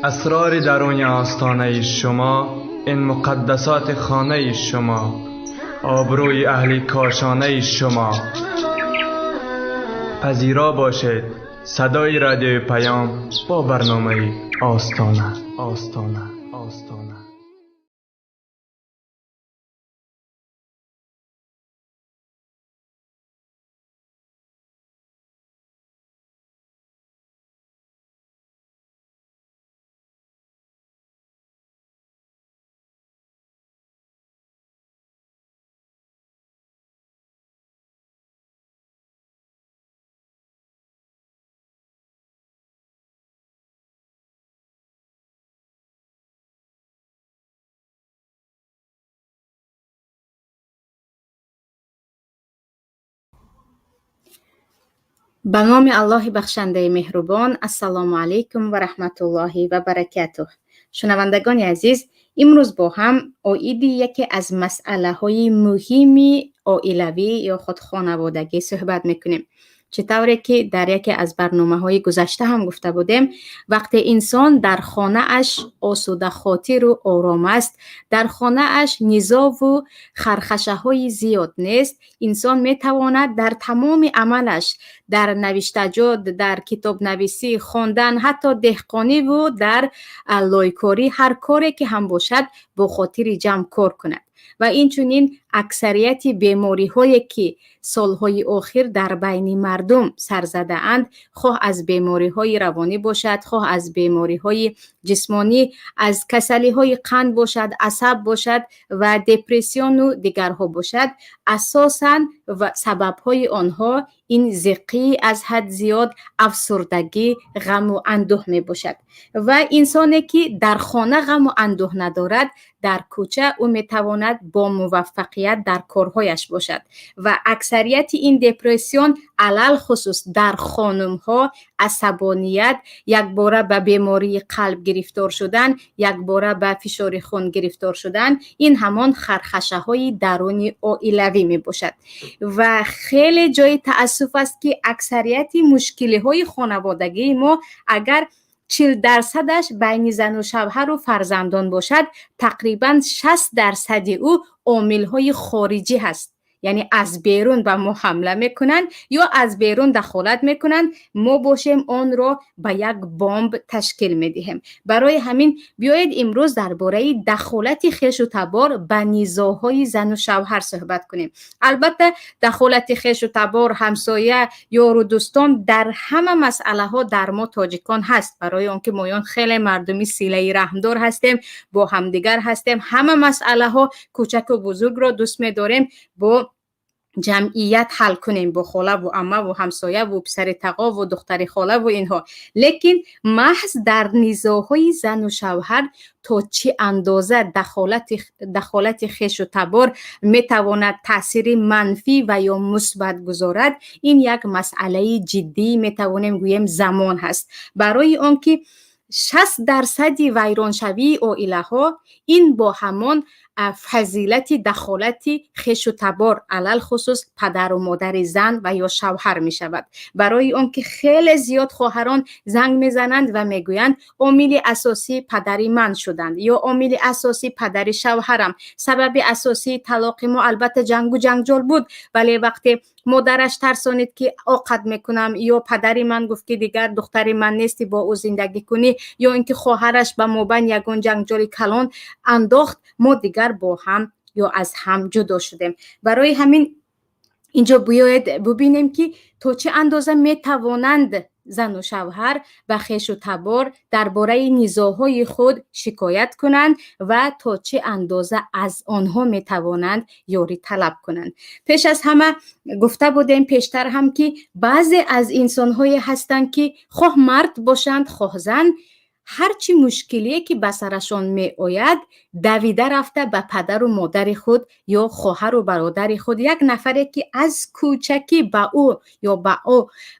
Асрори даруни остонаи шумо, ин муқаддасоти хонаи шумо, обрӯи аҳли кошонаи шумо. Пазиро бошед садои радиои Паём бо барномаи Остона, Остона, Остона. Ба номи Аллоҳи бахшандаи меҳрубон. Ассалому алайкум ва раҳматуллоҳи ва баракатуҳ. Шунавандагони азиз, имрӯз бо ҳам оиди яке аз масъалаҳои муҳими оилавӣ ё худ хонаводагӣ суҳбат мекунем. Чӣ тавре ки дар яке аз барномаҳои гузашта ҳам гуфта будем, вақте инсон дар хонааш осудахотиру ором аст, дар хонааш низову хархашаҳои зиёд нест, инсон метавонад дар тамоми амалаш, дар навиштаҷот, дар китобнависӣ, хондан, ҳатто деҳқониву дар лойкорӣ, ҳар коре ки ҳам бошад, бо хотири ҷамъ кор кунад. Ва инчунин аксарияти бемориҳое ки солҳои охир дар байни мардум сар задаанд, хоҳ аз бемориҳои равонӣ бошад, хоҳ аз бемориҳои ҷисмонӣ, аз касалиҳои қанд бошад, асаб бошад ва депрессиону дигарҳо бошад, асосан ва сабабҳои онҳо ин зиқӣ аз ҳад зиёд, афсурдагӣ, ғаму андӯҳ мебошад. Ва инсоне ки дар хона ғаму андӯҳ надорад, дар кӯча ӯ метавонад бо муваффақият дар корҳояш бошад. Ва аксарияти ин депрессион алалхусус дар хонумҳо асабоният, якбора ба бемории қалб гирифтор шудан, якбора ба фишори хун гирифтор шудан, ин ҳамон хархашаҳои даруни оилавӣ мебошад. Ва хеле ҷои таассуф аст, ки аксарияти мушкилиҳои хонаводагии мо агар 40%-аш байни зану шавҳару фарзандон бошад, тақрибан 60%-и ӯ омилҳои хориҷӣ ҳаст. Яъне аз берун ба мо ҳамла мекунанд ё аз берун дахолат мекунанд, мо бошем онро ба як бомб ташкил медиҳем. Барои ҳамин биёед имрӯз дар бораи дахолати хешу табор ба низоъҳои зану шавҳар суҳбат кунем. Албатта дахолати хешу табор, ҳамсоя, ёру дӯстон дар ҳама масъалаҳо дар мо тоҷикон ҳаст, барои он ки моён хеле мардуми силаи раҳмдор ҳастем, бо ҳамдигар ҳастем, ҳама масъалаҳо кӯчаку бузургро дӯст медорем бо ҷамъият ҳал кунем, бо холаву аммаву ҳамсояву писари тағову духтари холаву инҳо. Лекин маҳз дар низоъҳои зану шавҳар то чӣ андоза дахолати хешу табор метавонад таъсири манфӣ ва ё мусбат гузорад, ин як масъалаи ҷиддӣ метавонем гӯем замон ҳаст. Барои он ки 60% вайроншавии оилаҳо ин бо ҳамон фазилати дахолати хешу табор, алалхусус падару модари зан ва ё шавҳар мешавад. Барои он ки хеле зиёд хоҳарон занг мезананд ва мегӯянд омили асосӣ падари ман шуданд ё омили асосӣ падари шавҳарам, сабаби асосии талоқи мо албатта ҷангу ҷанҷол буд, вале вақте модараш тарсонид ки оқат мекунам ё падари ман гуфт ки дигар духтари ман нести бо ӯ зиндагӣ кунӣ, ё ин ки хоҳараш ба мобайн ягон ҷанҷоли калон андохт, мо дигар бо ҳам ё аз ҳам ҷудо шудем. Барои ҳамин инҷо биёед бубинем ки то чӣ андоза метавонанд зану шавҳар ба хешу табор дар бораи низоъҳои худ шикоят кунанд ва то чӣ андоза аз онҳо метавонанд ёрӣ талаб кунанд. Пеш аз ҳама гуфта будем пештар ҳам ки баъзе аз инсонҳое ҳастанд ки хоҳ мард бошанд, хоҳ зан, ҳар чӣ мушкилие ки ба сарашон меояд, Давида рафта ба падару модари худ ё хоҳару бародари худ, як нафаре, ки аз кӯчакӣ ба ӯ ё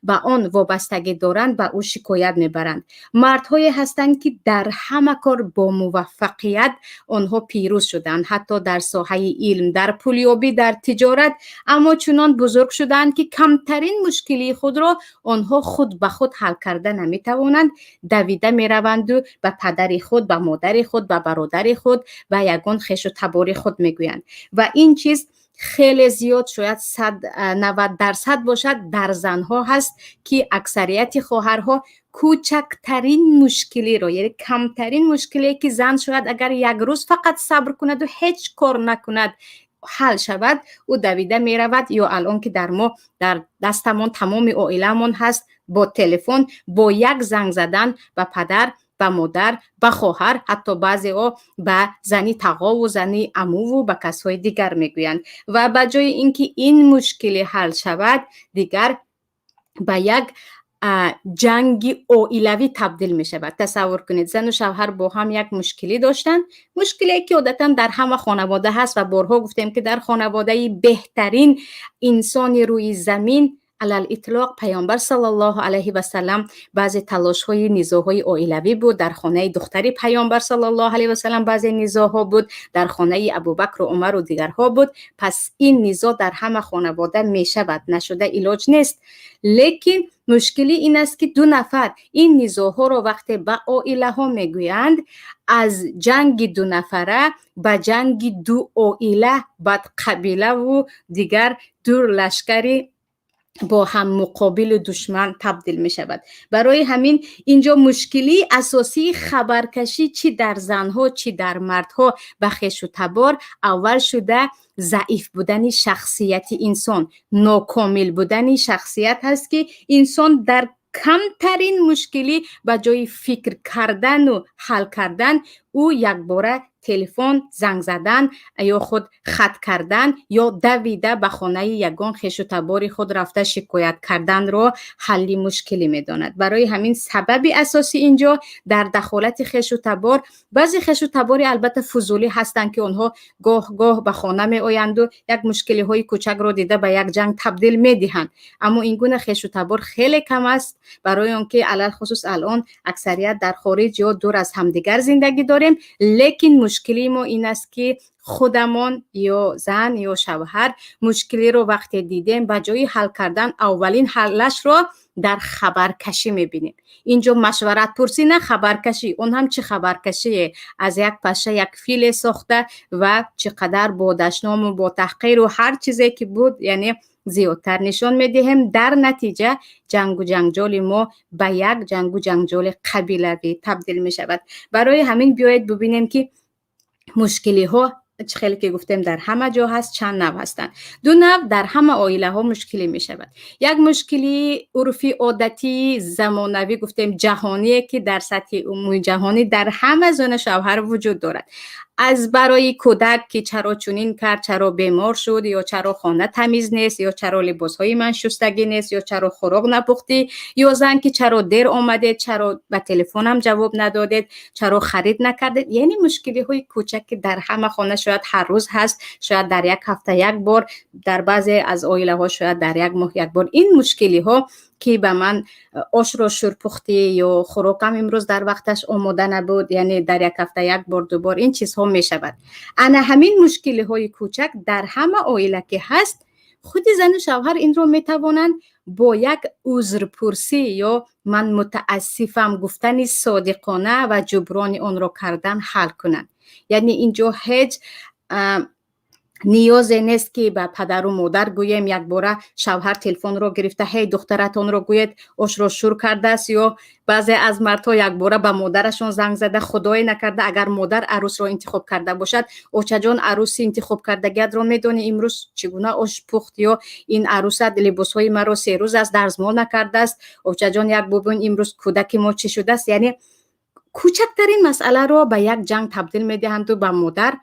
ба он вобастагӣ доранд, ба ӯ шикоят мебаранд. Мардҳое ҳастанд, ки дар ҳама кор бо муваффақият онҳо пирӯз шуданд, ҳатто дар соҳаи илм, дар пулёбӣ, дар тиҷорат, аммо чунон бузург шудаанд, ки камтарин мушкилии худро онҳо худ ба худ ҳал карда наметавонанд. Давида мераванду ба падари худ, ба модари худ, ба бародари худ, ба ягон хешу табори худ мегӯянд. Ва ин чиз хеле зиёд, шояд 90% бошад, дар занҳо ҳаст, ки аксарияти хоҳарҳо кӯчактарин мушкилиро, яъне камтарин мушкиле, ки зан шояд агар як рӯз фақат сабр кунаду ҳеҷ кор накунад, ҳал шавад, ӯ давида меравад. Ё алон ки дар мо дар дастамон тамоми оиламон ҳаст, бо телефон, бо як занг задан ба падар, ба модар, ба хоҳар, ҳатто баъзеҳо ба зани тағову зани амуву ба касҳои дигар мегӯянд. Ва ба ҷои ин ки ин мушкилӣ ҳал шавад, дигар ба як ҷанги оилавӣ табдил мешавад. Тасаввур кунед, зану шавҳар бо ҳам як мушкилӣ доштанд, мушкиле, ки одатан дар ҳама хонавода ҳаст. Ва борҳо гуфтем, ки дар хонаводаи беҳтарин инсони рӯи замин алал-итлоқ, Паёмбар саллаллоҳу алайҳи васалам, баъзе талошҳои низоъҳои оилавӣ буд. Дар хонаи духтари Паёмбар саллаллоҳу алайҳи васалам баъзе низоъҳо буд, дар хонаи Абубакру Умару дигарҳо буд. Пас ин низоъ дар ҳама хонавода мешавад, нашуда илоҷ нест. Лекин мушкилӣ ин аст, ки ду нафар ин низоъҳоро вақте ба оилаҳо мегӯянд, аз ҷанги дунафара ба ҷанги ду оила, баъд қабилаву дигар ду лашкари бо ҳам муқобилу душман табдил мешавад. Барои ҳамин инҷо мушкилии асосии хабаркашӣ, чӣ дар занҳо, чӣ дар мардҳо, ба хешу табор, аввал шуда заиф будани шахсияти инсон, нокомил будани шахсият ҳаст, ки инсон дар камтарин мушкилӣ ба ҷои фикр кардану ҳал кардан, ӯ якбора телефон занг задан ё худ хат кардан ё давида ба хонаи ягон хешу табори худ рафта шикоят карданро ҳалли мушкилӣ медонад. Барои ҳамин сабаби асосӣ инҷо дар дахолати хешу табор. Баъзе хешу табори албатта фузулӣ ҳастанд, ки онҳо гоҳ гоҳ ба хона меоянду як мушкилиҳои кӯчакро дида ба як ҷанг табдил медиҳанд, аммо ин гуна хешу табор хеле кам аст, барои он ки алалхусус алон аксарият дар хориҷ ё дур аз ҳамдигар зиндагӣ дорем. Лекин мушкилии мо ин аст, ки худамон, ё зан ё шавҳар, мушкилиро вақте дидем, ба ҷои ҳал кардан аввалин ҳаллашро дар хабаркашӣ мебинем. Инҷо машваратпурсӣ на, хабаркашӣ. Он ҳам чӣ хабаркашие? Аз як паша як филе сохта ва чӣ қадар бо дашному бо таҳқиру ҳар чизе ки буд, яъне зиёдтар нишон медиҳем. Дар натиҷа ҷангу ҷанҷоли мо ба як ҷангу ҷанҷоли қабилавӣ табдил мешавад. Барои ҳамин биёед бубинем, ки мушкилиҳо, чӣ хеле ки гуфтем, дар ҳама ҷо ҳаст, чанд нав ҳастанд. Ду нав дар ҳама оилаҳо мушкилӣ мешавад. Як мушкилии урфи, одатии замонавӣ, гуфтем, ҷаҳоние, ки дар сатҳи умумии ҷаҳонӣ дар ҳама зану шавҳар вуҷуд дорад, аз барои кӯдак, ки чаро чунин кард, чаро бемор шуд, ё чаро хона тамиз нест, ё чаро либосҳои ман шустагӣ нест, ё чаро хӯрок напухтӣ, ё зан, ки чаро дер омадед, чаро ба телефонам ҷавоб надодед, чаро харид накардед. Яъне мушкилиҳои кӯчак, ки дар ҳама хона шояд ҳар рӯз ҳаст, шояд дар як ҳафта як бор, дар баъзе аз оилаҳо шояд дар як моҳ як бор. Ин мушкилиҳо, ки ба ман ошро шӯр пухтӣ ё хӯрокам имрӯз дар вақташ омода набуд, яъне дар як ҳафта як бор, ду бор ин чизҳо мешавад. Ана ҳамин мушкилиҳои кӯчак дар ҳама оила ки ҳаст, худи зану шавҳар инро метавонанд бо як узрпурсӣ ё «ман мутаассифам» гуфтани содиқона ва ҷуброни онро кардан ҳал кунанд. Яъне инҷо ҳеҷ ниёзе нест, ки ба падару модар гӯем. Якбора шавҳар телефонро гирифта: «Ҳей, духтаратонро гӯед, ошро шур кардааст». Ё баъзе аз мардҳо якбора ба модарашон занг зада, худое накарда, агар модар арӯсро интихоб карда бошад: «Очаҷон, арӯси интихоб кардагиятро медонӣ, имрӯз чӣ гуна ош пухт?» Ё «Ин арӯсат либосҳои маро 3 рӯз аст дарзмол накардааст, очаҷон, як бубин, имрӯз кӯдаки мо чӣ шудааст». Яъне кӯчактарин масъаларо ба як ҷанг табдил медиҳанду ба модар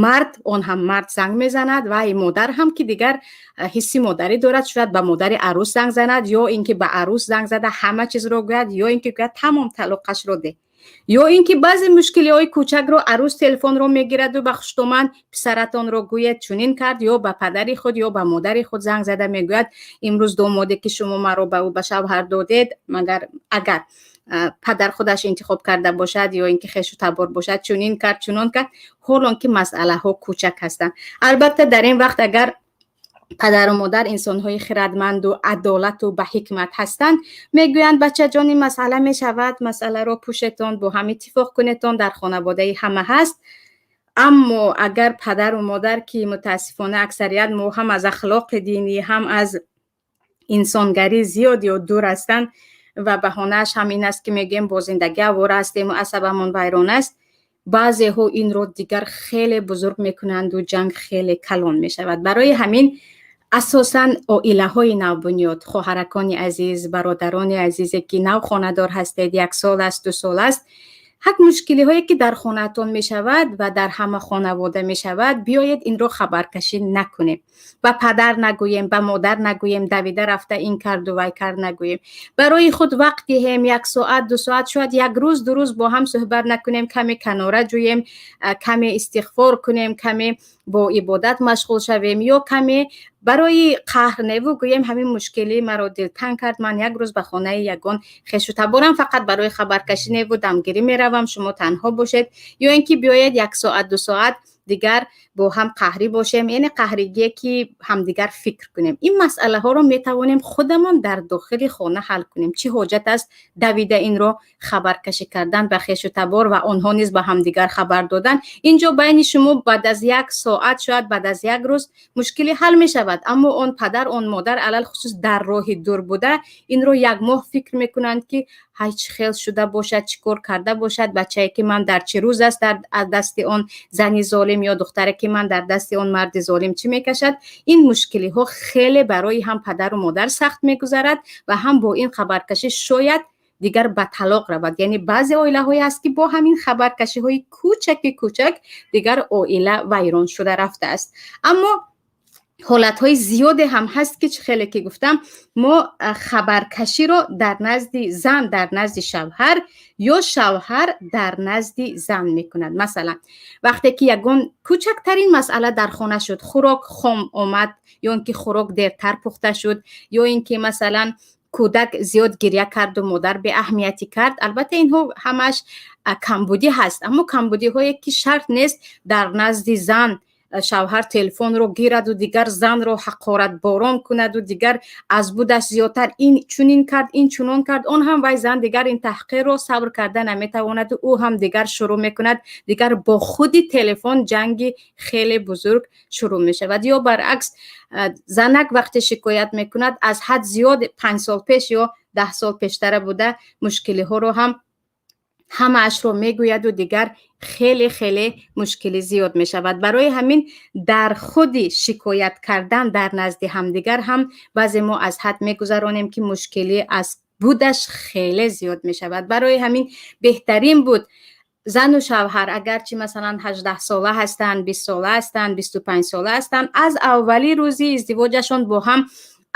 мард, он ҳам мард, занг мезанад. Ва модар ҳам, ки дигар ҳисси модарӣ дорад, шояд ба модари арӯс занг занад, ё ин ки ба арӯс занг зада ҳама чизро гӯяд, ё ин ки гӯяд: «Тамом, талоқашро деҳ». Ё ин ки баъзе мушкилиҳои кӯчакро арӯс телефонро мегираду ба хуштоман писаратонро гӯяд, чунин кард, ё ба падари худ, ё ба модари худ занг зада мегӯяд: «Имрӯз домоде, ки шумо маро ба ӯ ба шавҳар додед», магар агар падар худаш интихоб карда бошад ё ин ки хешу табор бошад, чунин кард, чунон кард, ҳолон ки масъалаҳо кӯчак ҳастанд. Албатта, дар ин вақт агар падару модар инсонҳои хирадманду адолату ба ҳикмат ҳастанд, мегӯянд: «Бачаҷон, ин масъала мешавад, масъаларо пӯшетон, бо ҳам иттифоқ кунетон, дар хонаводаи ҳама ҳаст». Аммо агар падару модар, ки мутаассифона аксарият мо ҳам аз ахлоқи динӣ, ҳам аз инсонгарӣ зиёд ё дур ҳастанд ва баҳонааш ҳам ин аст, ки мегӯем, бо зиндагӣ авора ҳастему асабамон вайрон аст, баъзеҳо инро дигар хеле бузург мекунанду ҷанг хеле калон мешавад. Барои ҳамин асосан оилаҳои навбунёд, хоҳаракони азиз, бародарони азизе, ки нав хонадор ҳастед, як сол аст, 2 сол аст, ҳар мушкилиҳое ки дар хонаатон мешавад ва дар ҳама хонавода мешавад, биёед, инро хабаркашӣ накунем, ба падар нагӯем, ба модар нагӯем, давида рафта ин карду вай кард нагӯем. Барои худ вақт диҳем, як соат, 2 соат, шояд як рӯз, 2 рӯз бо ҳам суҳбат накунем, каме канора ҷӯем, каме истиғфор кунем, каме бо ибодат машғул шавем ё каме барои қаҳр неву гӯем: «Ҳамин мушкилӣ маро дилтанг кард, ман як рӯз ба хонаи ягон хешу таборам фақат барои хабаркашӣ неву дамгирӣ меравам, шумо танҳо бошед». Ё ин ки биёед, як соат, 2 соат дигар бо ҳам қаҳрӣ бошем, яъне қаҳригие, ки ҳамдигар фикр кунем. Ин масъалаҳоро метавонем худамон дар дохили хона ҳал кунем. Чӣ ҳоҷат аст давида инро хабаркашӣ кардан ба хешу табор ва онҳо низ ба ҳамдигар хабар додан? Инҷо байни шумо баъд аз як соат, шояд баъд аз як рӯз мушкилӣ ҳал мешавад, аммо он падар, он модар, алалхусус дар роҳи дур буда, инро як моҳ фикр мекунанд, ки ҳай, чӣ хел шуда бошад, чӣ кор карда бошад, бачае ки ман дар чӣ рӯз аст дар дасти он зани золим ё духтаре ки ман дар дасти он марди золим чӣ мекашад. Ин мушкилиҳо хеле барои ҳам падару модар сахт мегузарад ва ҳам бо ин хабаркашӣ шояд дигар ба талоқ равад. Яъне баъзе оилаҳое ҳаст, ки бо ҳамин хабаркашиҳои кӯчаки кӯчак дигар оила вайрон шуда рафтааст. Аммо ҳолатҳои зиёде ҳам ҳаст, ки чӣ хеле ки гуфтам, мо хабаркаширо дар назди зан дар назди шавҳар ё шавҳар дар назди зан мекунад. Масалан, вақте ки ягон кӯчактарин масъала дар хона шуд, хӯрок хом омад, ё ин ки хӯрок дертар пухта шуд, ё ин ки, масалан, кӯдак зиёд гиря карду модар беаҳамиятӣ кард. Албатта, инҳо ҳамааш камбудӣ ҳаст, аммо камбудиҳое, ки шарт нест дар назди зан шавҳар телефонро гираду дигар занро ҳақоратборон кунаду дигар аз будаш зиёдтар: ин чунин кард, ин чунон кард. Он ҳам вай зан дигар ин таҳқирро сабр карда наметавонаду ӯ ҳам дигар шурӯъ мекунад, дигар бо худи телефон ҷанги хеле бузург шурӯъ мешавад. Ё баръакс, занак вақте шикоят мекунад, аз ҳад зиёд 5 сол пеш ё 10 сол пештара буда мушкилиҳоро ҳам ҳамаашро мегӯяду дигар хеле хеле мушкилӣ зиёд мешавад. Барои ҳамин дар худи шикоят кардан дар назди ҳамдигар ҳам баъзе мо аз ҳад мегузаронем, ки мушкилӣ аз будаш хеле зиёд мешавад. Барои ҳамин беҳтарин буд зану шавҳар, агарчи, масалан, 18сола ҳастанд, 20сола ҳастанд, 25сола ҳастанд, аз аввали рӯзи издивоҷашон бо ҳам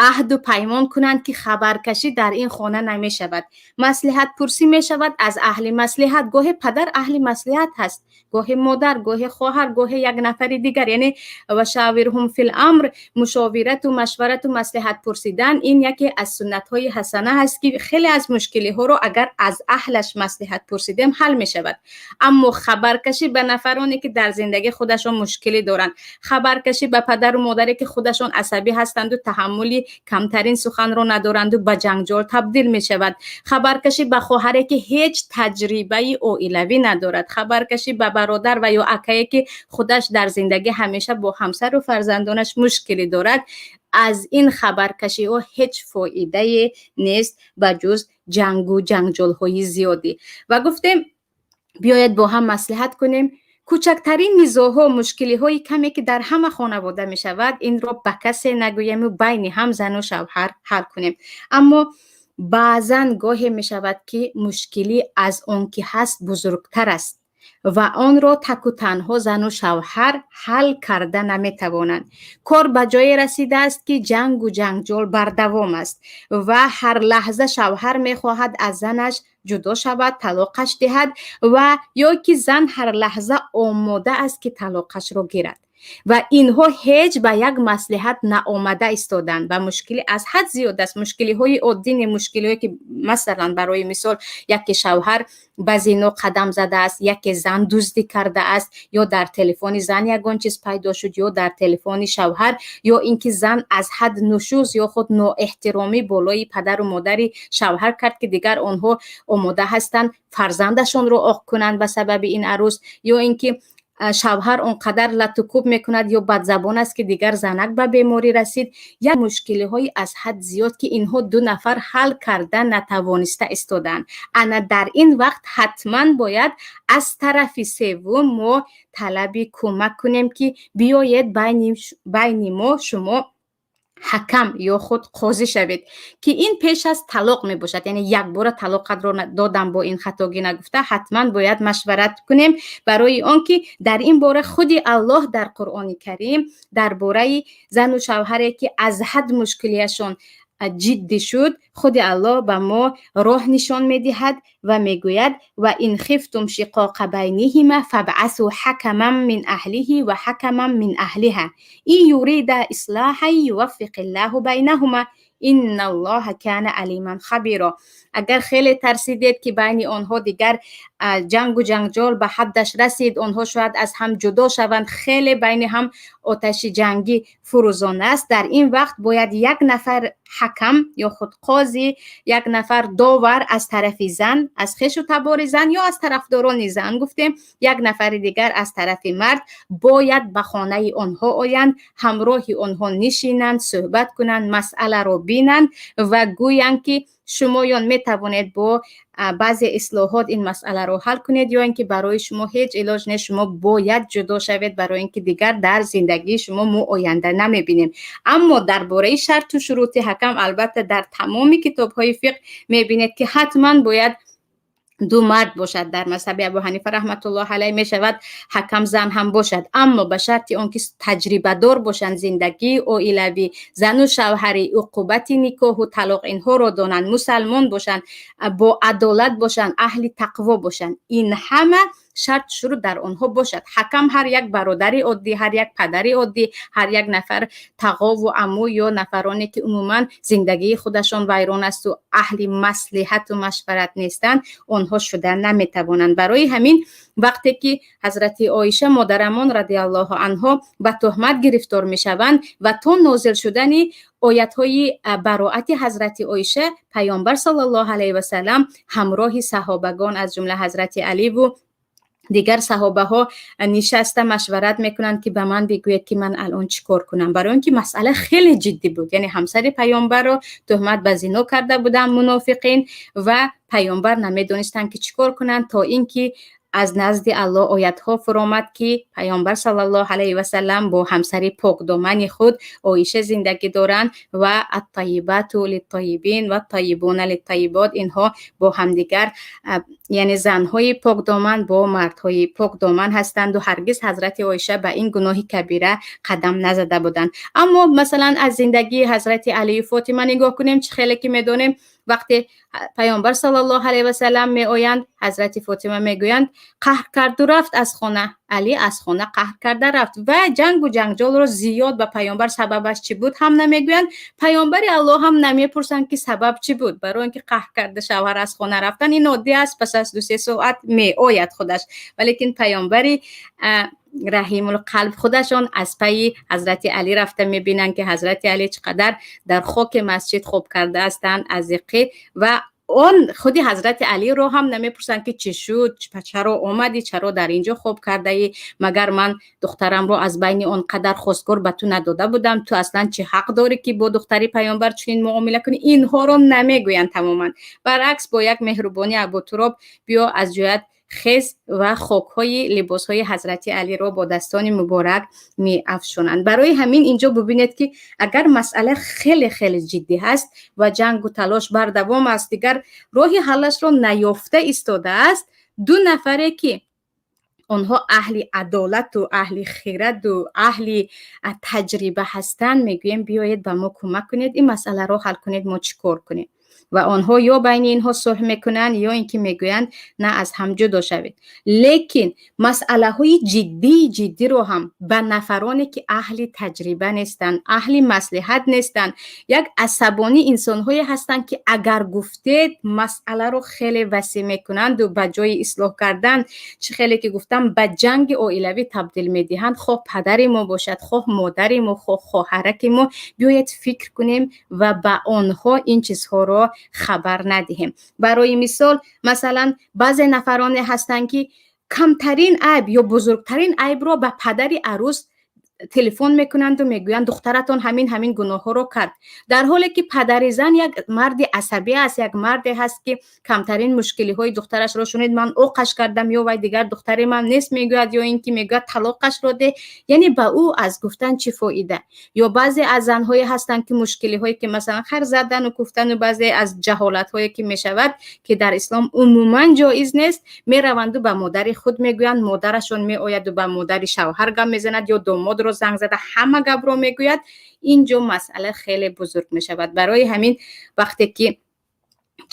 аҳду паймон кунанд, ки хабаркашӣ дар ин хона намешавад, маслиҳатпурсӣ мешавад аз аҳли маслиҳат. Гоҳе падар аҳли маслиҳат ҳаст, гоҳе модар, гоҳе хоҳар, гоҳе як нафари дигар. Яъне وشاورهم في الأمر, мушовирату машварату маслиҳат пурсидан ин яке аз суннатҳои ҳасана ҳаст, ки хеле аз мушкилиҳоро агар аз аҳлаш маслиҳат пурсидем, ҳал мешавад. Аммо хабаркашӣ ба нафароне, ки дар зиндагӣ худашон мушкилӣ доранд, хабаркашӣ ба падару модаре, ки худашон асабӣ ҳастанду таҳаммули камтарин суханро надоранду ба ҷанҷол табдил мешавад, хабаркашӣ ба хоҳаре, ки ҳеҷ таҷрибаи оилавӣ надорад, хабаркашӣ ба бародар ва ё акае, ки худаш дар зиндагӣ ҳамеша бо ҳамсару фарзандонаш мушкилӣ дорад, аз ин хабаркашиҳо ҳеҷ фоидае нест, ба ҷуз ҷангу ҷанҷолҳои зиёдӣ. Ва гуфтем, биёед, бо ҳам маслиҳат кунем. Кӯчактарин низоъҳо, мушкилиҳои каме, ки дар ҳама хонавода мешавад, инро ба касе нагӯему байни ҳам зану шавҳар ҳал кунем. Аммо баъзан гоҳе мешавад, ки мушкилӣ аз он ки ҳаст бузургтар аст ва онро таку танҳо зану шавҳар ҳал карда наметавонанд. Кор ба ҷое расидааст, ки ҷангу ҷанҷол бардавом аст ва ҳар лаҳза шавҳар мехоҳад аз занаш Ҷудо шавад, талоқаш диҳад ва ё ки зан ҳар лаҳза омода аст, ки талоқашро гирад. Ва инҳо ҳеҷ ба як маслиҳат наомада истоданд ва мушкилӣ аз ҳад зиёд аст. Мушкилиҳои оддӣ не, мушкилиҳое ки, масалан, барои мисол, яке шавҳар ба зино қадам задааст, яке зан дуздӣ кардааст, ё дар телефони зан ягон чиз пайдо шуд, ё дар телефони шавҳар, ё ин ки зан аз ҳад нушуз ё худ ноэҳтиромӣ болои падару модари шавҳар кард, ки дигар онҳо омода ҳастанд фарзандашонро оқ кунанд ба сабаби ин арӯс, ё ин ки шавҳар он қадар латукӯб мекунад ё бадзабон аст, ки дигар занак ба беморӣ расид. Як мушкилиҳои аз ҳад зиёд, ки инҳо ду нафар ҳал карда натавониста истодаанд. Ана дар ин вақт ҳатман бояд аз тарафи севум мо талаби кӯмак кунем, ки биёед, байни мо шумо ҳакам ё худ қозӣ шавед, ки ин пеш аз талоқ мебошад. Яъне якбора талоқатро додам, бо ин хатогӣ нагуфта, ҳатман бояд машварат кунем, барои он ки дар ин бора худи Аллоҳ дар Қуръони Карим дар бораи зану шавҳаре, ки аз ҳад мушкилияшон ҷиддӣ шуд, худи Аллоҳ ба мо роҳ нишон медиҳад ва мегӯяд: وإن خفتم شقاق بينهما فابعثوا حكما من أهله وحكما من أهلها إن يريدا إصلاحا يوفق الله بينهما إن الله كان عليما خبيرا. Агар хеле тарсидед, ки байни онҳо дигар ҷангу ҷанҷол ба ҳаддаш расид, онҳо шояд аз ҳам ҷудо шаванд, хеле байни ҳам оташи ҷангӣ фурӯзон аст, дар ин вақт бояд як нафар ҳакам ё худ қозӣ, як нафар довар аз тарафи зан, аз хешу табори зан ё аз тарафдорони зан гуфтем, як нафари дигар аз тарафи мард бояд ба хонаи онҳо оянд, ҳамроҳи онҳо нишинанд, суҳбат кунанд, масъаларо бинанд ва гӯянд, ки шумоён метавонед бо баъзе ислоҳот ин масъаларо ҳал кунед ё ин ки барои шумо ҳеҷ илоҷ нест, шумо бояд ҷудо шавед, барои ин ки дигар дар зиндагии шумо мо оянда намебинем. Аммо дар бораи шарту шурути ҳакам, албатта, дар тамоми китобҳои фиқҳ мебинед, ки ҳатман бояд ду мард бошад. Дар мазҳаби Абу Ҳанифа раҳматуллоҳ алайҳ мешавад ҳакам зан ҳам бошад, аммо ба шарти он ки таҷрибадор бошанд, зиндагии оилавӣ, зану шавҳарӣ, уқубати никоҳу талоқ, инҳоро донанд, мусалмон бошанд, бо адолат бошанд, аҳли тақво бошанд. Ин ҳама шарт шурӯъ дар онҳо бошад. Ҳакам ҳар як бародари оддӣ, ҳар як падари оддӣ, ҳар як нафар тағову амӯ ё нафароне, ки умуман зиндагии худашон вайрон асту аҳли маслиҳату машварат нестанд, онҳо шуда наметавонанд. Барои ҳамин, вақте ки ҳазрати Оиша модарамон радиаллоҳу анҳо ба туҳмат гирифтор мешаванд ва то нозил шудани оятҳои бароати ҳазрати Оиша, Паёмбар саллаллоҳу алайҳи васалам ҳамроҳи саҳобагон, аз ҷумла ҳазрати Аливу дигар саҳобаҳо, нишаста машварат мекунанд, ки ба ман бигӯед, ки ман алон чӣ кор кунам, барои он ки масъала хеле ҷиддӣ буд. Яъне ҳамсари паёмбарро туҳмат ба зино карда буданд мунофиқин ва паёмбар намедонистанд, ки чӣ кор кунанд, то ин ки аз назди Аллоҳ оятҳо фуромад, ки Паёмбар саллаллоҳу алайҳи васалам бо ҳамсари покдомани худ Оиша зиндагӣ доранд ва الطيبات للطيبين والطيبون للطيبات. Инҳо бо ҳамдигар, яъне занҳои покдоман бо мардҳои покдоман ҳастанду ҳаргиз ҳазрати Оиша ба ин гуноҳи кабира қадам назада буданд. Аммо, масалан, аз зиндагии ҳазрати Алию Фотима нигоҳ кунем, чӣ хеле ки медонем, вақте Паёмбар саллаллоҳу алайҳи васалам меоянд, ҳазрати Фотима мегӯянд: «Қаҳр карду рафт аз хона». Алӣ аз хона қаҳр карда рафт ва ҷангу ҷанҷолро зиёд ба паёмбар сабабаш чӣ буд ҳам намегӯянд. Паёмбари Аллоҳ ҳам намепурсанд, ки сабаб чӣ буд, барои он ки қаҳр карда шавҳар аз хона рафтан ин оддӣ аст, пас аз 2-3 соат меояд худаш. Валекин паёмбари раҳимулқалб худашон аз пайи ҳазрати Алӣ рафта мебинанд, ки ҳазрати Алӣ чӣ қадар дар хоки масҷид хоб карда ҳастанд аз зиққӣ. Ва он худи ҳазрати Алиро ҳам намепурсанд, ки чӣ шуд, чаро омадӣ, чаро дар ин ҷо хоб кардаӣ, магар ман духтарамро аз байни он қадар хостгор ба ту надода будам, ту аслан чӣ ҳақ дорӣ, ки бо духтари паёмбар чунин муомила кунӣ? Инҳоро намегӯянд тамоман. Баръакс, бо як меҳрубонӣ: «Абутуроб, биё, аз ҷоят хез», ва хокҳои либосҳои ҳазрати Алиро бо дастони муборак меафшонанд. Барои ҳамин инҷо бубинед, ки агар масъала хеле хеле ҷиддӣ ҳаст ва ҷангу талош бардавом аст, дигар роҳи ҳаллашро наёфта истодааст, ду нафаре, ки онҳо аҳли адолату аҳли хираду аҳли таҷриба ҳастанд, мегӯем: «Биёед, ба мо кӯмак кунед, ин масъаларо ҳал кунед, мо чӣ кор кунем?» Ва онҳо ё байни инҳо сулҳ мекунанд, ё ин ки мегӯянд, на, аз ҳам ҷудо шавед. Лекин масъалаҳои ҷиддии ҷиддиро ҳам ба нафароне, ки аҳли таҷриба нестанд, аҳли маслиҳат нестанд, як асабонӣ инсонҳое ҳастанд, ки агар гуфтед, масъаларо хеле васеъ мекунанду ба ҷои ислоҳ кардан, чӣ хеле ки гуфтам, ба ҷанги оилавӣ табдил медиҳанд. Хоҳ падари мо бошад, хоҳ модари мо, хоҳ хоҳараки мо, биёед, фикр кунем ва ба онҳо ин чизҳоро хабар надиҳем. Барои мисол, масалан, баъзе нафароне ҳастанд, ки камтарин айб ё бузургтарин айбро ба падари арӯс телефон мекунанду мегӯянд, духтаратон ҳамин ҳамин гуноҳҳоро кард, дар ҳоле ки падари зан як марди асабӣ аст, як марде ҳаст, ки камтарин мушкилиҳои духтарашро шунид, ман оқаш кардам ё вай дигар духтари ман нест мегӯяд, ё ин ки мегӯяд, талоқашро деҳ. Яъне ба ӯ аз гуфтан чӣ фоида? Ё баъзе аз занҳое ҳастанд, ки мушкилиҳое ки, масалан, хар задану куфтану баъзе аз ҷаҳолатҳое ки мешавад, ки дар ислом умуман ҷоиз нест, мераванду ба модари худ мегӯянд. Модарашон меояду ба модари шавҳар гап мезанад ё домодро занг зада ҳама гапро мегӯяд. Ин ҷо масъала хеле бузург мешавад. Барои ҳамин, вақте ки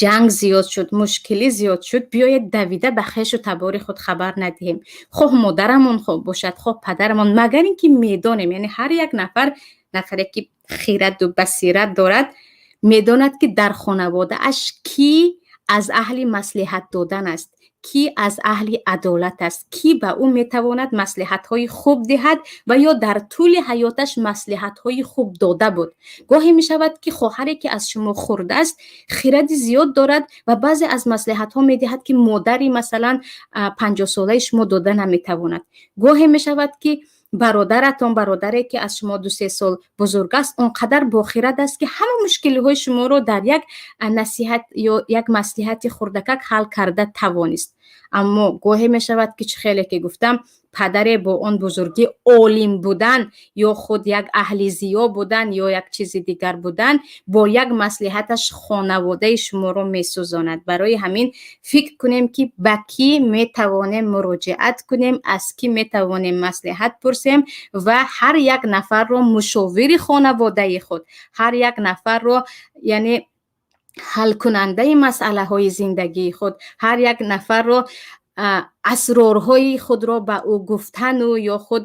ҷанг зиёд шуд, мушкилӣ зиёд шуд, биёед, давида ба хешу табори худ хабар надиҳем, хоҳ модарамон хоҳ бошад, хоҳ падарамон, магар ин ки медонем. Яъне ҳар як нафар, нафаре ки хираду басират дорад, медонад, ки дар хонаводааш кӣ аз аҳли маслиҳат додан аст, кӣ аз аҳли адолат аст, кӣ ба ӯ метавонад маслиҳатҳои хуб диҳад ва ё дар тӯли ҳаёташ маслиҳатҳои хуб дода буд. Гоҳе мешавад, ки хоҳаре, ки аз шумо хурд аст, хиради зиёд дорад ва баъзе аз маслиҳатҳо медиҳад, ки модари, масалан, 50-солаи шумо дода наметавонад. Гоҳе мешавад, ки бародаратон, бародаре, ки аз шумо 2-3 сол бузург аст, он қадар бохирад аст, ки ҳама мушкилиҳои шуморо дар як насиҳат ё як маслиҳати хурдакак ҳал карда тавонист. Аммо гоҳе мешавад, ки, чӣ хеле ки гуфтам, падаре бо он бузургӣ, олим будан ё худ як аҳли зиё будан ё як чизи дигар будан, бо як маслиҳаташ хонаводаи шуморо месӯзонад. Барои ҳамин фикр кунем, ки ба кӣ метавонем муроҷиат кунем, аз кӣ метавонем маслиҳат пурсем ва ҳар як нафарро мушовири хонаводаи худ, ҳар як нафарро, яъне ҳалкунандаи масъалаҳои зиндагии худ, ҳар як нафарро асрорҳои худро ба ӯ гуфтану ё худ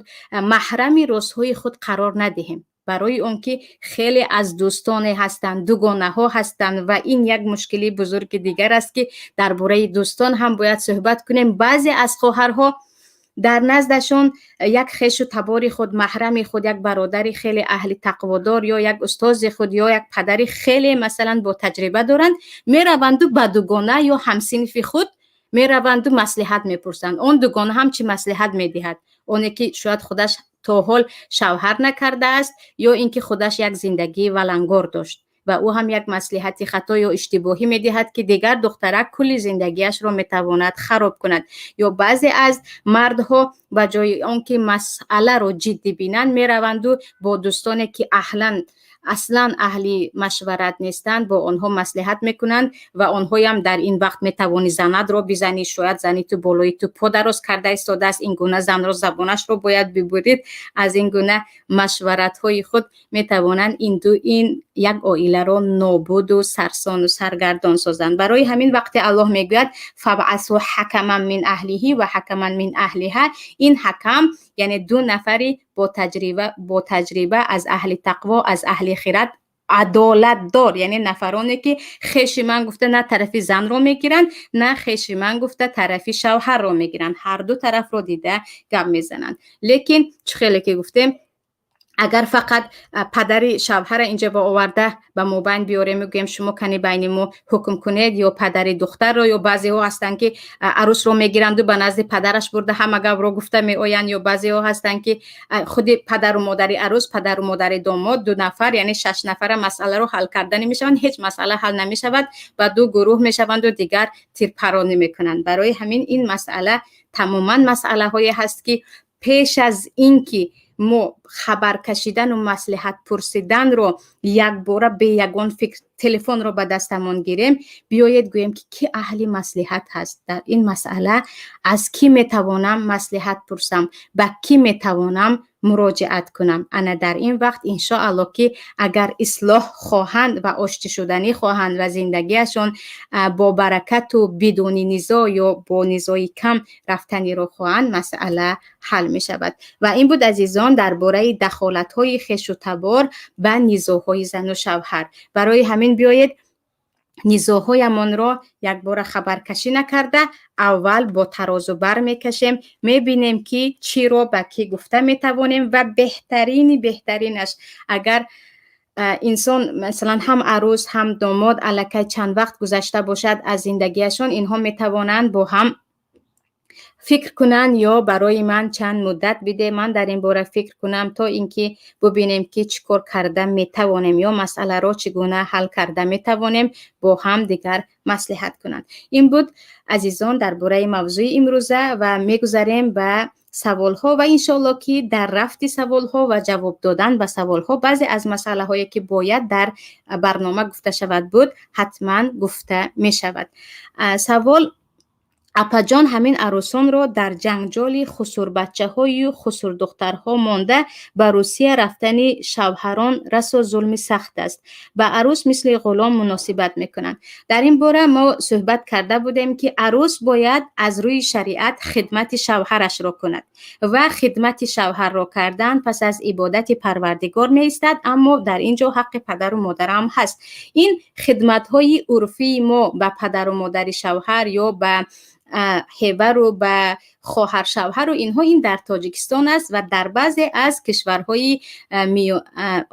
маҳрами розҳои худ қарор надиҳем. Барои он ки хеле аз дӯстоне ҳастанд, дугонаҳо ҳастанд ва ин як мушкилии бузурги дигар аст, ки дар бораи дӯстон ҳам бояд суҳбат кунем. Баъзе аз хоҳарҳо дар наздашон як хешу табори худ, маҳрами худ, як бародари хеле аҳли тақводор ё як устози худ ё як падари хеле, масалан, бо таҷриба доранд, мераванду ба дугона ё ҳамсинфи худ мераванду маслиҳат мепурсанд. Он дугона ҳам чӣ маслиҳат медиҳад? Оне ки шояд худаш то ҳол шавҳар накардааст ё ин ки худаш як зиндагии валангор дошт ва ӯ ҳам як маслиҳати хато ё иштибоҳӣ медиҳад, ки дигар духтарак кулли зиндагиашро метавонад хароб кунад. Ё баъзе аз мардҳо ба ҷои он ки масъаларо ҷиддӣ бинанд, мераванду бо дӯстоне, ки аҳлан аслан аҳли машварат нестанд, бо онҳо маслиҳат мекунанд ва онҳоям дар ин вақт метавонӣ занатро бизанӣ, шояд зани ту болои ту по дароз карда истодааст, ин гуна занро забонашро бояд бибурид. Аз ин гуна машваратҳои худ метавонанд ин ду ин як оиларо нобуду сарсону саргардон созанд. Барои ҳамин, вақте Аллоҳ мегӯяд: فابعثوا حكما من أهله وحكما من أهلها, ин ҳакам, яъне ду нафари бо таҷриба, аз аҳли тақво, аз аҳли хират, адолатдор, яъне нафароне, ки хеши ман гуфта на тарафи занро мегиранд, на хеши ман гуфта тарафи шавҳарро мегиранд, ҳарду тарафро дида гап мезананд. Лекин чӣ хеле ки гуфтем, агар фақат падари шавҳара инҷа ба оварда ба мобайн биёрем, мегӯем, шумо кани байни мо ҳукм кунед, ё падари духтарро, ё баъзеҳо ҳастанд, ки арӯсро мегиранду ба назди падараш бурда ҳама гапро гуфта меоянд, ё баъзеҳо ҳастанд, ки худи падару модари арӯс, падару модари домод, ду нафар, яъне шаш нафара масъаларо ҳал карданӣ мешаванд. Ҳеҷ масъала ҳал намешавад, ба ду гурӯҳ мешаванду дигар тирпаронӣ мекунанд. Барои ҳамин ин масъала тамоман масъалаҳое ҳаст, ки пеш аз ин ки мо Хабар кашидану маслиҳат пурсиданро якбора бе ягон фикр телефонро ба дастамон гирем, биёед гӯем, ки кӣ аҳли маслиҳат ҳаст дар ин масъала, аз кӣ метавонам маслиҳат пурсам, ба кӣ метавонам муроҷиат кунам. Ана дар ин вақт, иншоалло, ки агар ислоҳ хоҳанд ва оштишуданӣ хоҳанд ва зиндагиашон бо баракату бидуни низоъ ё бо низои кам рафтаниро хоҳанд, масъала ҳал мешавад. Ва ин буд, азизон, дар бораи дахолатҳои хешу табор ба низоъҳои зану шавҳар. Барои ҳамин биёед, низоъҳоямонро якбора хабаркашӣ накарда, аввал бо тарозу бар мекашем, мебинем, ки чиро ба кӣ гуфта метавонем. Ва беҳтарини беҳтаринаш, агар инсон, масалан, ҳам арӯс, ҳам домод аллакай чанд вақт гузашта бошад аз зиндагиашон, инҳо метавонанд бо ҳам фикр кунанд ё барои ман чанд муддат биде, ман дар ин бора фикр кунам, то ин ки бубинем, ки чӣ кор карда метавонем ё масъаларо чӣ гуна ҳал карда метавонем, бо ҳам дигар маслиҳат кунанд. Ин буд, азизон, дар бораи мавзӯи имрӯза ва мегузарем ба саволҳо. Ва иншоалло, ки дар рафти саволҳо ва ҷавоб додан ба саволҳо баъзе аз масъалаҳое, ки бояд дар барнома гуфта шавад буд, ҳатман гуфта мешавад. Савол: апаҷон, ҳамин арӯсонро дар ҷанҷоли хусурбачаҳою хусурдухтарҳо монда, ба Русия рафтани шавҳарон расо зулми сахт аст. Ба арӯс мисли ғулом муносибат мекунанд. Дар ин бора мо суҳбат карда будем, ки арӯс бояд аз рӯи шариат хидмати шавҳарашро кунад ва хидмати шавҳарро кардан пас аз ибодати Парвардигор меистад. Аммо дар ин ҷо ҳаққи падару модарам ҳаст. Ин хидматҳои урфии мо ба падару модари шавҳар ё ба ҳевару ба хоҳаршавҳару инҳо, ин дар Тоҷикистон аст ва дар баъзе аз кишварҳои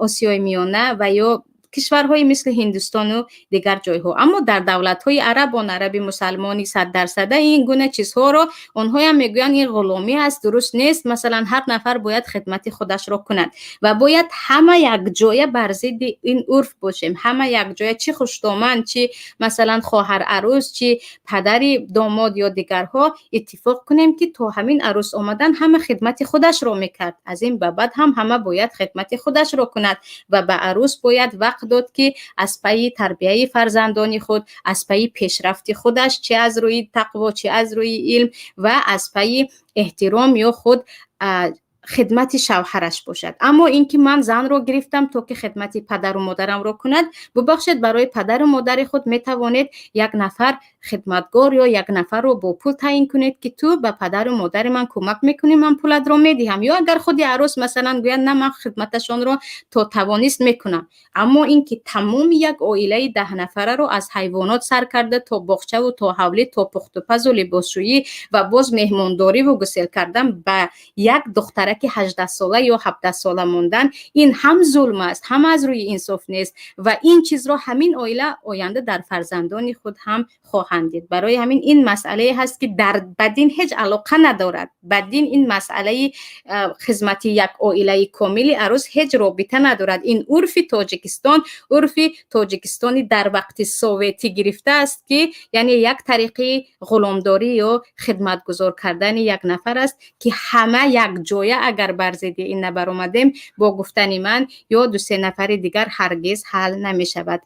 Осиёи Миёна ва ё кишварҳои мисли Ҳиндустону дигар ҷойҳо. Аммо дар давлатҳои араб, он араби мусалмони саддарсада, ин гуна чизҳоро онҳоям мегӯянд, ин ғуломӣ аст, дуруст нест. Масалан, ҳар нафар бояд хидмати худашро кунад ва бояд ҳама якҷоя бар зидди ин урф бошем. Ҳама якҷоя, чӣ хуштоман, чӣ, масалан, хоҳар арӯс, чӣ падари домод ё дигарҳо, иттифоқ кунем, ки то ҳамин арӯс омадан ҳама хидмати худашро мекард, аз ин ба баъд ҳам ҳама бояд хидмати худашро кунад. Ва ба арӯс бояд вақт дод, ки аз пайи тарбияи фарзандони худ, аз пайи пешрафти худаш, чӣ аз рӯи тақво, чӣ аз рӯи илм, ва аз пайи эҳтиром ё худ хидмати шавҳараш бошад. Аммо ин ки ман занро гирифтам, то ки хидмати падару модарамро кунад, бубахшед, барои падару модари худ метавонед як нафар хидматгор ё як нафарро бо пул таъин кунед, ки ту ба падару модари ман кӯмак мекунӣ, ман пулатро медиҳам. Ё агар худи арӯс, масалан, гӯяд: «На, ман хидматашонро то тавонист мекунам». Аммо ин ки тамоми як оилаи 10 нафараро, аз ҳайвонот сар карда то боғчаву то ҳавлӣ, то пухтупазу либосшӯӣ ва боз меҳмондориву гусел кардан, ба як духтараки 18-сола ё 17-сола мондан, ин ҳам зулм аст, ҳам аз рӯи инсоф нест. Ва ин чизро ҳамин оила оянда дар фарзандони худ ҳам хоҳанд дид. Барои ҳамин ин масъалае ҳаст, ки дар ба дин ҳеҷ алоқа надорад. Ба дин ин масъалаи хизмати як оилаи комили арӯс ҳеҷ робита надорад. Ин урфи Тоҷикистон, урфи Тоҷикистони дар вақти советӣ гирифтааст, ки яъне як тариқи ғуломдорӣ ё хидматгузор кардани як нафар аст, ки ҳама якҷоя агар бар зидди ин набаромадем, бо гуфтани ман ё дусе нафари дигар ҳаргиз ҳал намешавад.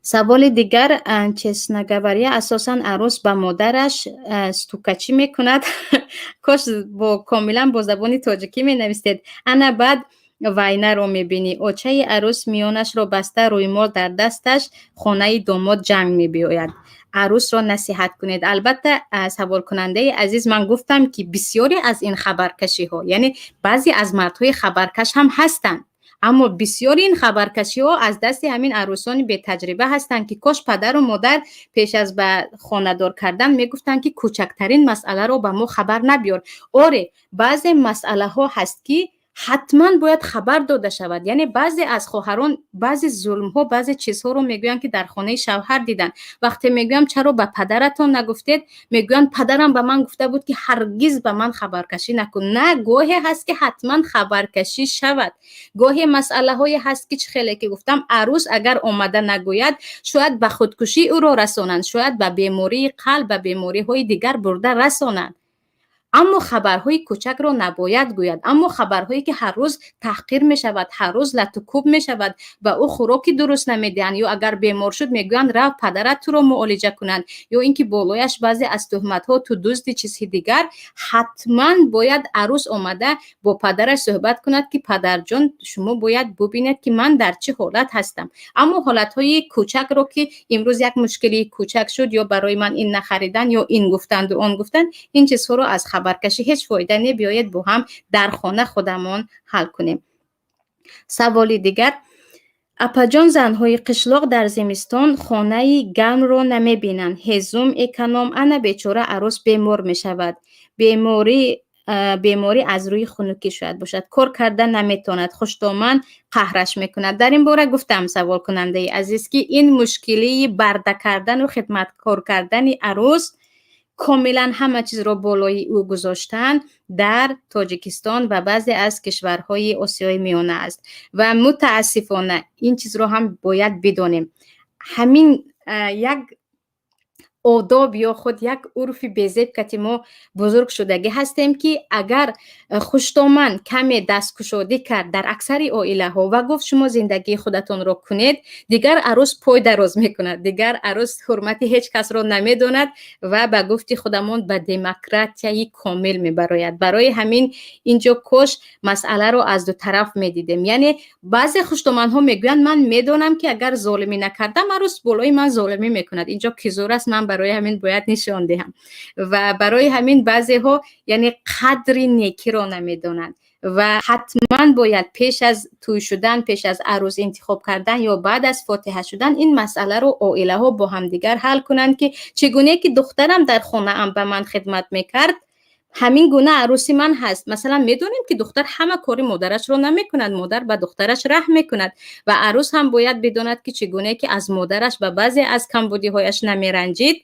Саволи дигар: честно говоря, асосан арӯс ба модараш стукачӣ мекунад. Кош бо комилан бо забони тоҷикӣ менавистед. Ана баъд вайнаро мебинӣ: очаи арӯс миёнашро баста, рӯймол дар дасташ, хонаи домод ҷанг мебиёяд. Арӯсро насиҳат кунед. Албатта, саволкунандаи азиз, ман гуфтам, ки бисёре аз ин хабаркашиҳо, яъне баъзе аз мардҳои хабаркаш ҳам ҳастанд, аммо бисёри ин хабаркашиҳо аз дасти ҳамин арӯсони бетаҷриба ҳастанд, ки кош падару модар пеш аз ба хонадор кардан мегуфтанд, ки кӯчактарин масъаларо ба мо хабар набиёр. Оре, баъзе масъалаҳо ҳаст, ки ҳатман бояд хабар дода шавад. Яъне баъзе аз хоҳарон баъзе зулмҳо, баъзе чизҳоро мегӯянд, ки дар хонаи шавҳар диданд. Вақте мегӯям: «Чаро ба падаратон нагуфтед?», мегӯянд: «Падарам ба ман гуфта буд, ки ҳаргиз ба ман хабаркашӣ накун». На, гоҳе ҳаст, ки ҳатман хабаркашӣ шавад. Гоҳе масъалаҳое ҳаст, ки чӣ хеле ки гуфтам, арӯс агар омада нагӯяд, шояд ба худкушӣ ӯро расонанд, шояд ба бемории қалб, ба бемориҳои дигар бурда расонанд. Аммо хабарҳои кӯчакро набояд гӯяд. Аммо хабарҳое, ки ҳар рӯз таҳқир мешавад, ҳар рӯз латукӯб мешавад, ба ӯ хӯроки дуруст намедиҳанд, ё агар бемор шуд, мегӯянд, рав, падарат туро муолиҷа кунанд, ё ин ки болояш баъзе аз туҳматҳо, ту дузди, чизҳи дигар, ҳатман бояд арӯс омада бо падараш суҳбат кунад, ки падарҷон, шумо бояд бубинед, ки ман дар чӣ ҳолат ҳастам. Аммо ҳолатҳои кӯчакро, ки имрӯз як мушкилии кӯчак шуд, ё барои ман ин нахаридан, ё ин гуфтанду он гуфтанд, ин чизҳоро аз хабаркашӣ ҳеҷ фоида не. Биёед, бо ҳам дар хона худамон ҳал кунем. Саволи дигар: апаҷон, занҳои қишлоқ дар зимистон хонаи гармро намебинанд, ҳезум эконом, ана бечора арӯс бемор мешавад. Беморӣ аз рӯи хунукӣ шояд бошад, кор карда наметавонад, хуштоман қаҳраш мекунад. Дар ин бора гуфтам, саволкунандаи азиз, ки ин мушкилии барда кардану хидматкор кардани арӯс, комилан ҳама чизро болои ӯ гузоштан дар Тоҷикистон ва баъзе аз кишварҳои Осиёи Миёна аст. Ва мутаассифона ин чизро ҳам бояд бидонем, ҳамин як одоб ё худ як урфи безеб кати мо бузург шудагӣ ҳастем, ки агар хуштоман каме дасткушодӣ кард дар аксари оилаҳо ва гуфт, шумо зиндагии худатонро кунед, дигар арӯс пой дароз мекунад, дигар арӯс ҳурмати ҳеҷ касро намедонад ва ба гуфти худамон ба демократияи комил мебарояд. Барои ҳамин инҷо кош масъаларо аз ду тараф медидем. Яъне баъзе хуштоманҳо мегӯянд, ман медонам, ки агар золимӣ накардам, арӯс болои ман золимӣ мекунад, инҷо ки зӯр аст, ман барои ҳамин бояд нишон диҳам. Ва барои ҳамин баъзеҳо яъне қадри некиро намедонанд. Ва ҳатман бояд пеш аз тӯй шудан, пеш аз арӯс интихоб кардан ё баъд аз фотиҳа шудан ин масъаларо оилаҳо бо ҳамдигар ҳал кунанд, ки чӣ гуне ки духтарам дар хонаам ба ман хидмат мекард, ҳамин гуна арӯси ман ҳаст. Масалан, медонем, ки духтар ҳама кори модарашро намекунад, модар ба духтараш раҳм мекунад. Ва арӯс ҳам бояд бидонад, ки чӣ гуне ки аз модараш ба баъзе аз камбудиҳояш намеранҷид,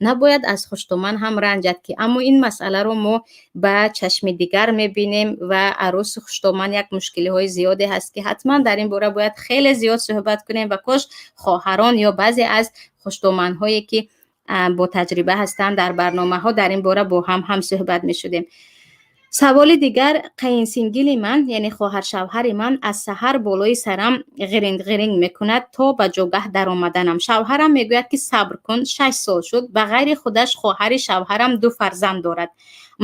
набояд аз хуштоман ҳам ранҷад. Ки аммо ин масъаларо мо ба чашми дигар мебинем. Ва арӯси хуштоман як мушкилиҳои зиёде ҳаст, ки ҳатман дар ин бора бояд хеле зиёд суҳбат кунем. Ва кош хоҳарон ё баъзе аз хуштоманҳое, ки бо таҷриба ҳастанд, дар барномаҳо дар ин бора бо ҳам ҳамсӯҳбат мешудем. Саволи дигар: қайинсингили ман, яъне хоҳаршавҳари ман, аз саҳар болои сарам ғиринг ғиринг мекунад то ба ҷогаҳ даромаданам. Шавҳарам мегӯяд, ки сабр кун, 6 сол шуд. Ба ғайри худаш хоҳари шавҳарам ду фарзанд дорад,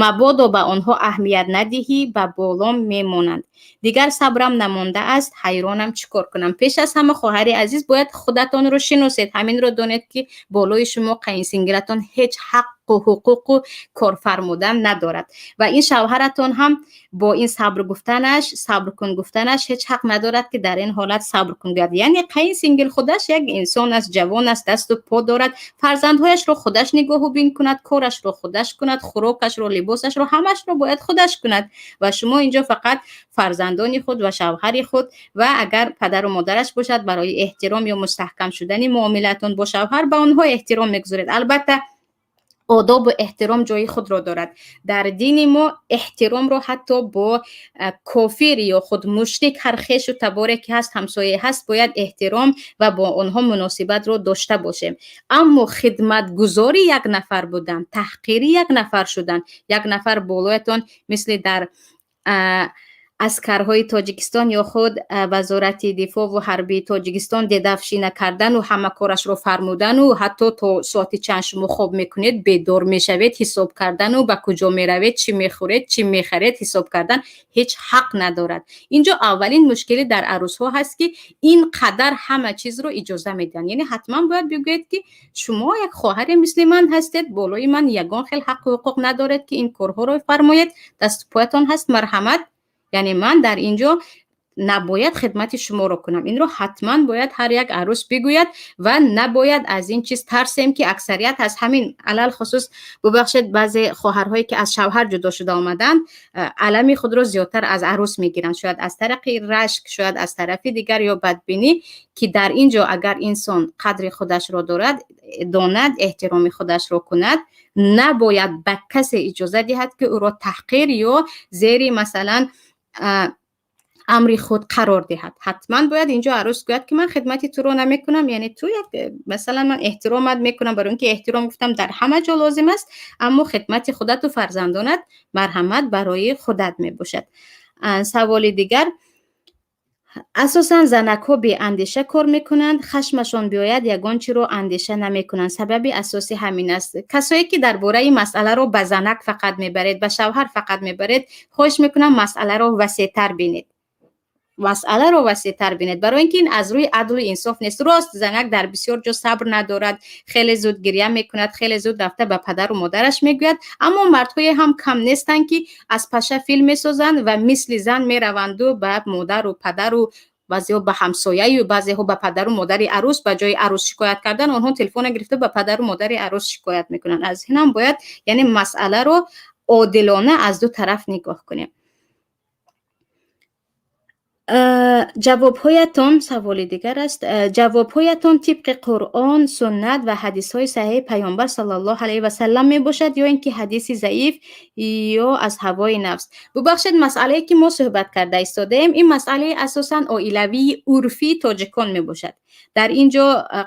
мабодо ба онҳо аҳамият надиҳӣ, ба болом мемонанд. Дигар сабрам намондааст, ҳайронам, чӣ кор кунам? Пеш аз ҳама, хоҳари азиз, бояд худатонро шиносед, ҳаминро донед, ки болои шумо қайинсингилатон ҳеҷ ҳаққу ҳуқуқу корфармудан надорад. Ва ин шавҳаратон ҳам бо ин сабр гуфтанаш, сабр кун гуфтанаш, ҳеҷ ҳақ надорад, ки дар ин ҳолат сабр кун гӯяд. Яъне қайинсингил худаш як инсон аст, ҷавон аст, дасту по дорад, фарзандҳояшро худаш нигоҳубин кунад, корашро худаш кунад, хӯрокашро, либосашро, ҳамашро бояд худаш кунад. Ва шумо инҷо фақат фарзандони худ ва шавҳари худ ва агар падару модараш бошад, барои эҳтиром ё мустаҳкам шудани муомилатон бо шавҳар ба онҳо эҳтиром мегузоред. Албатта, одобу эҳтиром ҷои худро дорад. Дар дини мо эҳтиромро ҳатто бо кофир ё худ мушрик, ҳар хешу таборе ки ҳаст, ҳамсояе ҳаст, бояд эҳтиром ва бо онҳо муносибатро дошта бошем. Аммо хидматгузори як нафар будан, таҳқири як нафар шудан, як нафар болоятон мисли дар аскарҳои Тоҷикистон ё худ Вазорати дифову ҳарбии Тоҷикистон дедовщина кардану ҳама корашро фармудану ҳатто то соати чанд шумо хоб мекунед, бедор мешавед, ҳисоб кардану ба куҷо меравед, чӣ мехӯред, чӣ мехаред, ҳисоб кардан ҳеҷ ҳақ надорад. Инҷо аввалин мушкилӣ дар арӯсҳо ҳаст, ки ин қадар ҳама чизро иҷоза медиҳанд. Яъне ҳатман бояд бигӯед, ки шумо як хоҳаре мисли ман ҳастед, болои ман ягон хел ҳаққу ҳуқуқ надоред, ки ин корҳоро фармоед, дасту поятон ҳаст, марҳамат. Яъне ман дар ин ҷо набояд хидмати шуморо кунам. Инро ҳатман бояд ҳар як арӯс бигӯяд ва набояд аз ин чиз тарсем, ки аксарият аз ҳамин, алалхусус, бубахшед, баъзе хоҳарҳое, ки аз шавҳар ҷудо шуда омаданд, алами худро зиёдтар аз арӯс мегиранд, шояд аз тарафи рашк, шояд аз тарафи дигар ё бадбинӣ. Ки дар ин ҷо агар инсон қадри худашро дорад, донад, эҳтироми худашро кунад, набояд ба касе иҷоза диҳад, ки ӯро таҳқир ё зери масалан Амри худ қарор диҳад. Ҳатман бояд инҷо арӯс гӯяд, ки ман хидмати туро намекунам, яъне ту як, масалан, ман эҳтиромат мекунам, барои ин ки эҳтиром, гуфтам, дар ҳама ҷо лозим аст, аммо хидмати худату фарзандонат, марҳамат, барои худат мебошад. Саволи дигар: асосан занакҳо беандеша кор мекунанд, хашмашон биёяд, ягон чиро андеша намекунанд. Сабаби асосӣ ҳамин аст. Касое ки дар бораи масъаларо ба занак фақат мебаред, ба шавҳар фақат мебаред, хоҳиш мекунам, масъаларо васеътар бинед, масъаларо васеътар бинед, барои ин ки ин аз рӯи адлу инсоф нест. Рост, занак дар бисёр ҷо сабр надорад, хеле зуд гиря мекунад, хеле зуд рафта ба падару модараш мегӯяд, аммо мардҳое ҳам кам нестанд, ки аз паша фил месозанд ва мисли зан мераванду ба модару падару, баъзеҳо ба ҳамсояю, баъзеҳо ба падару модари арӯс. Ба ҷои арӯс шикоят кардан, онҳо телефона гирифта ба падару модари арӯс шикоят мекунанд. Аз ин ҳам бояд, яъне, масъаларо одилона аз ду тараф нигоҳ кунем. Ҷавобҳоятон, саволи дигар аст, ҷавобҳоятон тибқи Қуръон, суннат ва ҳадисҳои саҳеҳи Паёмбар саллаллоҳу алайҳи васаллам мебошад ё ин ки ҳадиси заиф ё аз ҳавои нафс? Бубахшед, масъалае ки мо суҳбат карда истодаем, ин масъалаи асосан оилавии урфии тоҷикон мебошад. Дар ин ҷо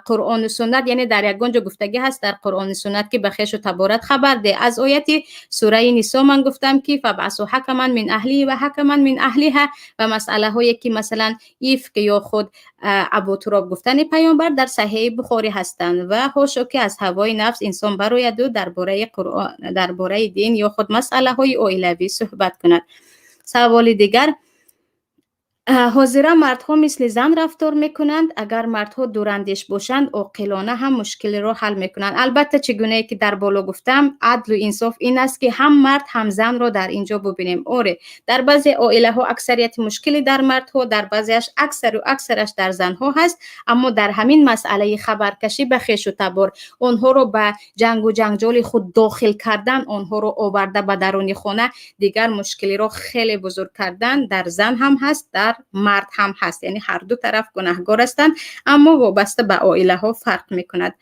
Қуръону суннат, яъне дар ягон ҷо гуфтагӣ ҳаст дар Қуръону суннат, ки ба хешу таборат хабар де? Аз ояти сураи Нисо ман гуфтам, ки فابعثوا حكما من أهله وحكما من أهلها ва масъалаҳое ки, масалан, ифк ё худ Абутуроб гуфтани Паёмбар дар Саҳеҳи Бухорӣ ҳастанд. Ва ҳошо, ки аз ҳавои нафс инсон барояду дар бораи Қуръон, дар бораи дин ё худ масъалаҳои оилавӣ суҳбат кунад. Саволи дигар: ҳозира мардҳо мисли зан рафтор мекунанд. Агар мардҳо дурандеш бошанд, оқилона ҳам мушкилиро ҳал мекунанд. Албатта, чӣ гунае ки дар боло гуфтам, адлу инсоф ин аст, ки ҳам мард, ҳам занро дар ин ҷо бубинем. Оре, дар баъзе оилаҳо аксарияти мушкилӣ дар мардҳо, дар баъзеаш аксару аксараш дар занҳо ҳаст, аммо дар ҳамин масъалаи хабаркашӣ ба хешу табор, онҳоро ба ҷангу ҷанҷоли худ дохил кардан, онҳоро оварда ба даруни хона дигар мушкилиро хеле бузург кардан дар зан ҳам ҳаст, дар мард ҳам ҳаст, яъне ҳар ду тараф гунаҳгор ҳастанд, аммо вобаста ба оилаҳо фарқ мекунад.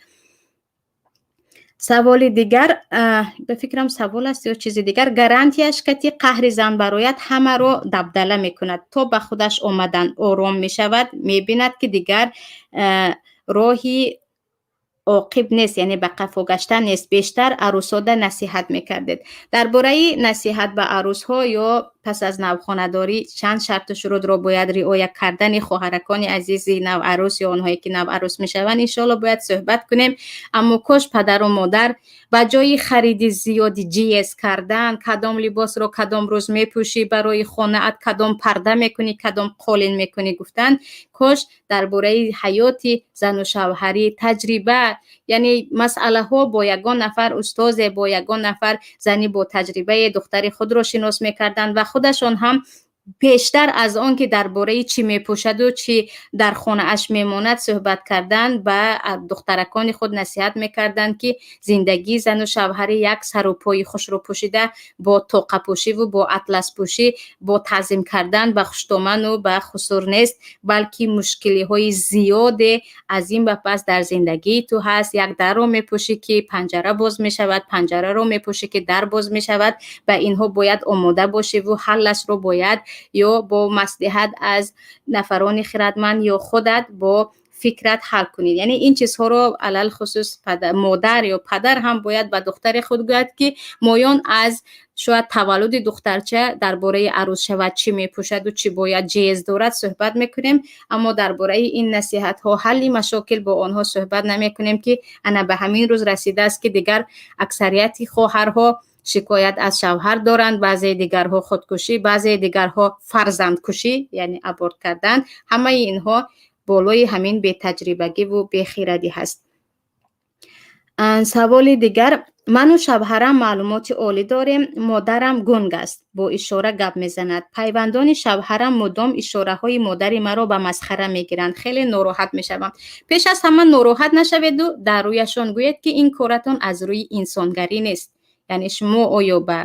Саволи дигар, ба фикрам, савол аст ё чизи дигар: гарантияш кати қаҳри зан барояд, ҳамаро дабдала мекунад, то ба худаш омадан ором мешавад, мебинад, ки дигар роҳи оқиб нест, яъне ба қафо гаштан нест. Бештар арӯсода насиҳат мекардед. Дар бораи насиҳат ба арӯсҳо ё пас аз навхонадорӣ чанд шарту шурутро бояд риоя кардани хоҳаракони азизи наварӯс ё онҳое ки наварӯс мешаванд, иншоалло, бояд суҳбат кунем. Аммо кош падару модар ба ҷои хариди зиёди, ҷиез кардан, кадом либосро кадом рӯз мепӯшӣ, барои хонаат кадом парда мекунӣ, кадом қолин мекунӣ гуфтан, кош дар бораи ҳаёти зану шавҳарӣ, таҷриба, яъне масъалаҳо бо ягон нафар устозе, бо ягон нафар зани бо таҷрибае духтари худро шинос мекарданд ва худашон ҳам пештар аз он ки дар бораи чӣ мепӯшаду чӣ дар хонааш мемонад суҳбат кардан, ба духтаракони худ насиҳат мекарданд, ки зиндагии зану шавҳари як сарупои хушрӯ пӯшида, бо тоқапӯшиву бо атласпӯшӣ, бо таъзим кардан ба хуштоману ба хусур нест, балки мушкилиҳои зиёде аз ин ба пас дар зиндагии ту ҳаст. Як дарро мепӯшӣ, ки панҷара боз мешавад, панҷараро мепӯшӣ, ки дар боз мешавад. Ба инҳо бояд омода бошиву ҳаллашро бояд ё бо маслиҳат аз нафарони хирадманд, ё худат бо фикрат ҳал кунед. Яъне ин чизҳоро алалхусус модар ё падар ҳам бояд ба духтари худ гӯяд, ки моён аз шояд таваллуди духтарча дар бораи арӯс шавад, чӣ мепӯшаду чӣ бояд ҷиез дорад суҳбат мекунем, аммо дар бораи ин насиҳатҳо, ҳалли машокил бо онҳо суҳбат намекунем, ки ана ба ҳамин рӯз расидааст, ки дигар аксарияти хоҳарҳо шикоят аз шавҳар доранд, баъзеи дигарҳо худкушӣ, баъзеи дигарҳо фарзандкушӣ, яъне аборт кардан. Ҳамаи инҳо болои ҳамин бетаҷрибагиву бехирадӣ ҳаст. Саволи дигар: ману шавҳарам маълумоти олӣ дорем, модарам гунг аст, бо ишора гап мезанад. Пайвандони шавҳарам мудом ишораҳои модари маро ба масхара мегиранд, хеле нороҳат мешавам. Пеш аз ҳама нороҳат нашаведу дар рӯяшон гӯед, ки ин коратон аз рӯи инсонгарӣ нест. Яъне шумо оё ба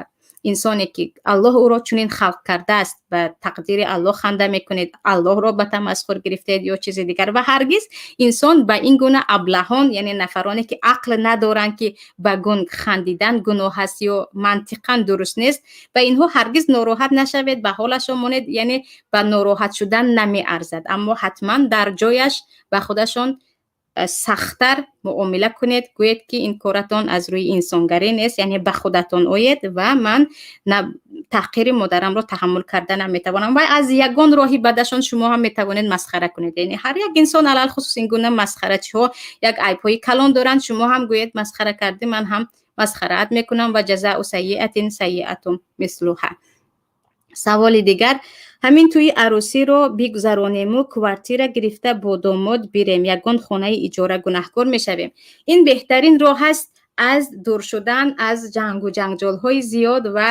Инсоне ки Аллоҳ ӯро чунин халқ кардааст, ба тақдири Аллоҳ ханда мекунед, Аллоҳро ба тамасхур гирифтед ё чизи дигар. Ва ҳаргиз инсон ба ин гуна аблаҳон, яъне нафароне ки ақл надоранд, ки ба гунг хандидан гуноҳ аст ё мантиқан дуруст нест, ба инҳо ҳаргиз нороҳат нашавед, ба ҳолашон монед, яъне ба нороҳат шудан намеарзад. Аммо ҳатман дар ҷояш ба худашон сахттар муомила кунед, гӯед ки ин коратон аз рӯи инсонгарӣ нест, яъне ба худатон оед ва ман таҳқири модарамро таҳаммул карда наметавонам. Ва аз ягон роҳи бадашон шумо ҳам метавонед масхара кунед. Яъне ҳар як инсон, алалхусус ин гуна масхарачиҳо, як айбҳои калон доранд. Шумо ҳам гӯед: масхара кардӣ, ман ҳам масхараат мекунам. Ва ҷазаъу сайиатин сайиатун мислуҳа. Саволи дигар: ҳамин тӯи арӯсиро бигузаронему квартира гирифта бо домод бирем, ягон хонаи иҷора, гунаҳкор мешавем? Ин беҳтарин роҳ аст аз дур шудан аз ҷангу ҷанҷолҳои зиёд ва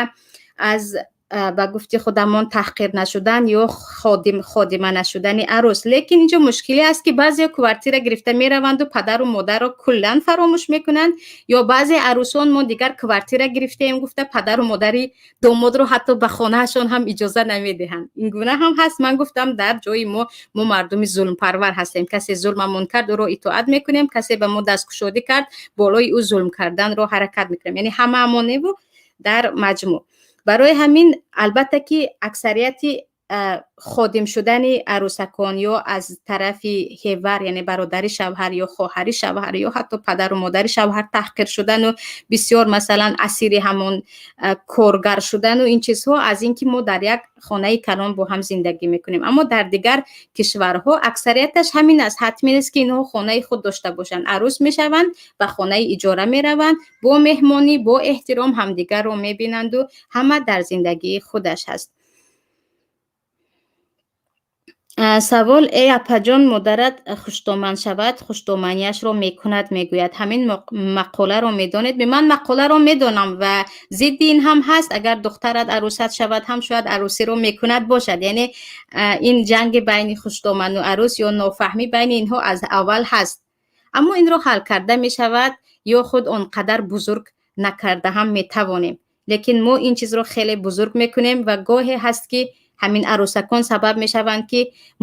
аз, ба гуфти худамон, таҳқир нашудан ё ходима нашудани арӯс. Лекин инҷо мушкиле аст, ки баъзео квартира гирифта мераванду падару модарро куллан фаромӯш мекунанд, ё баъзе арӯсон мо дигар квартира гирифтаем гуфта, падару модари домодро ҳатто ба хонаашон ҳам иҷоза намедиҳанд. Ин гуна ҳам ҳаст. Ман гуфтам, дар ҷои мо, мо мардуми зулмпарвар ҳастем. Касе зулмамон кард, ӯро итоат мекунем, касе ба мо дасткушодӣ кард, болои ӯ зулм карданро ҳаракат мекунем, яъне ҳамаамоневу дар маҷмӯъ. Барои ҳамин, албатта ки аксарияти ходим шудани арӯсакон ё аз тарафи ҳевар, яъне бародари шавҳар ё хоҳари шавҳар, ё ҳатто падару модари шавҳар таҳқир шудану бисёр, масалан, асири ҳамон коргар шудану ин чизҳо аз ин ки мо дар як хонаи калон бо ҳам зиндагӣ мекунем. Аммо дар дигар кишварҳо аксарияташ ҳамин аст. Ҳатмӣ нест, ки инҳо хонаи худ дошта бошанд. Арӯс мешаванд, ба хонаи иҷора мераванд, бо меҳмонӣ, бо эҳтиром ҳамдигарро мебинанду ҳама дар зиндагии худаш ҳаст. Савол: эй апаҷон, модарат хуштоман шавад, хуштоманияшро мекунад, мегӯяд. Ҳамин мақоларо медонед? Ман мақоларо медонам ва зидди ин ҳам ҳаст: агар духтарат арӯсат шавад ҳам, шояд арӯсиро мекунад бошад. Яъне ин ҷанги байни хуштоману арӯс ё нофаҳмӣ байни инҳо аз аввал ҳаст, аммо инро ҳал карда мешавад ё худ он қадар бузург накарда ҳам метавонем. Лекин мо ин чизро хеле бузург мекунем ва гоҳе ҳаст, ки ҳамин арӯсакон сабаб мешаванд, ки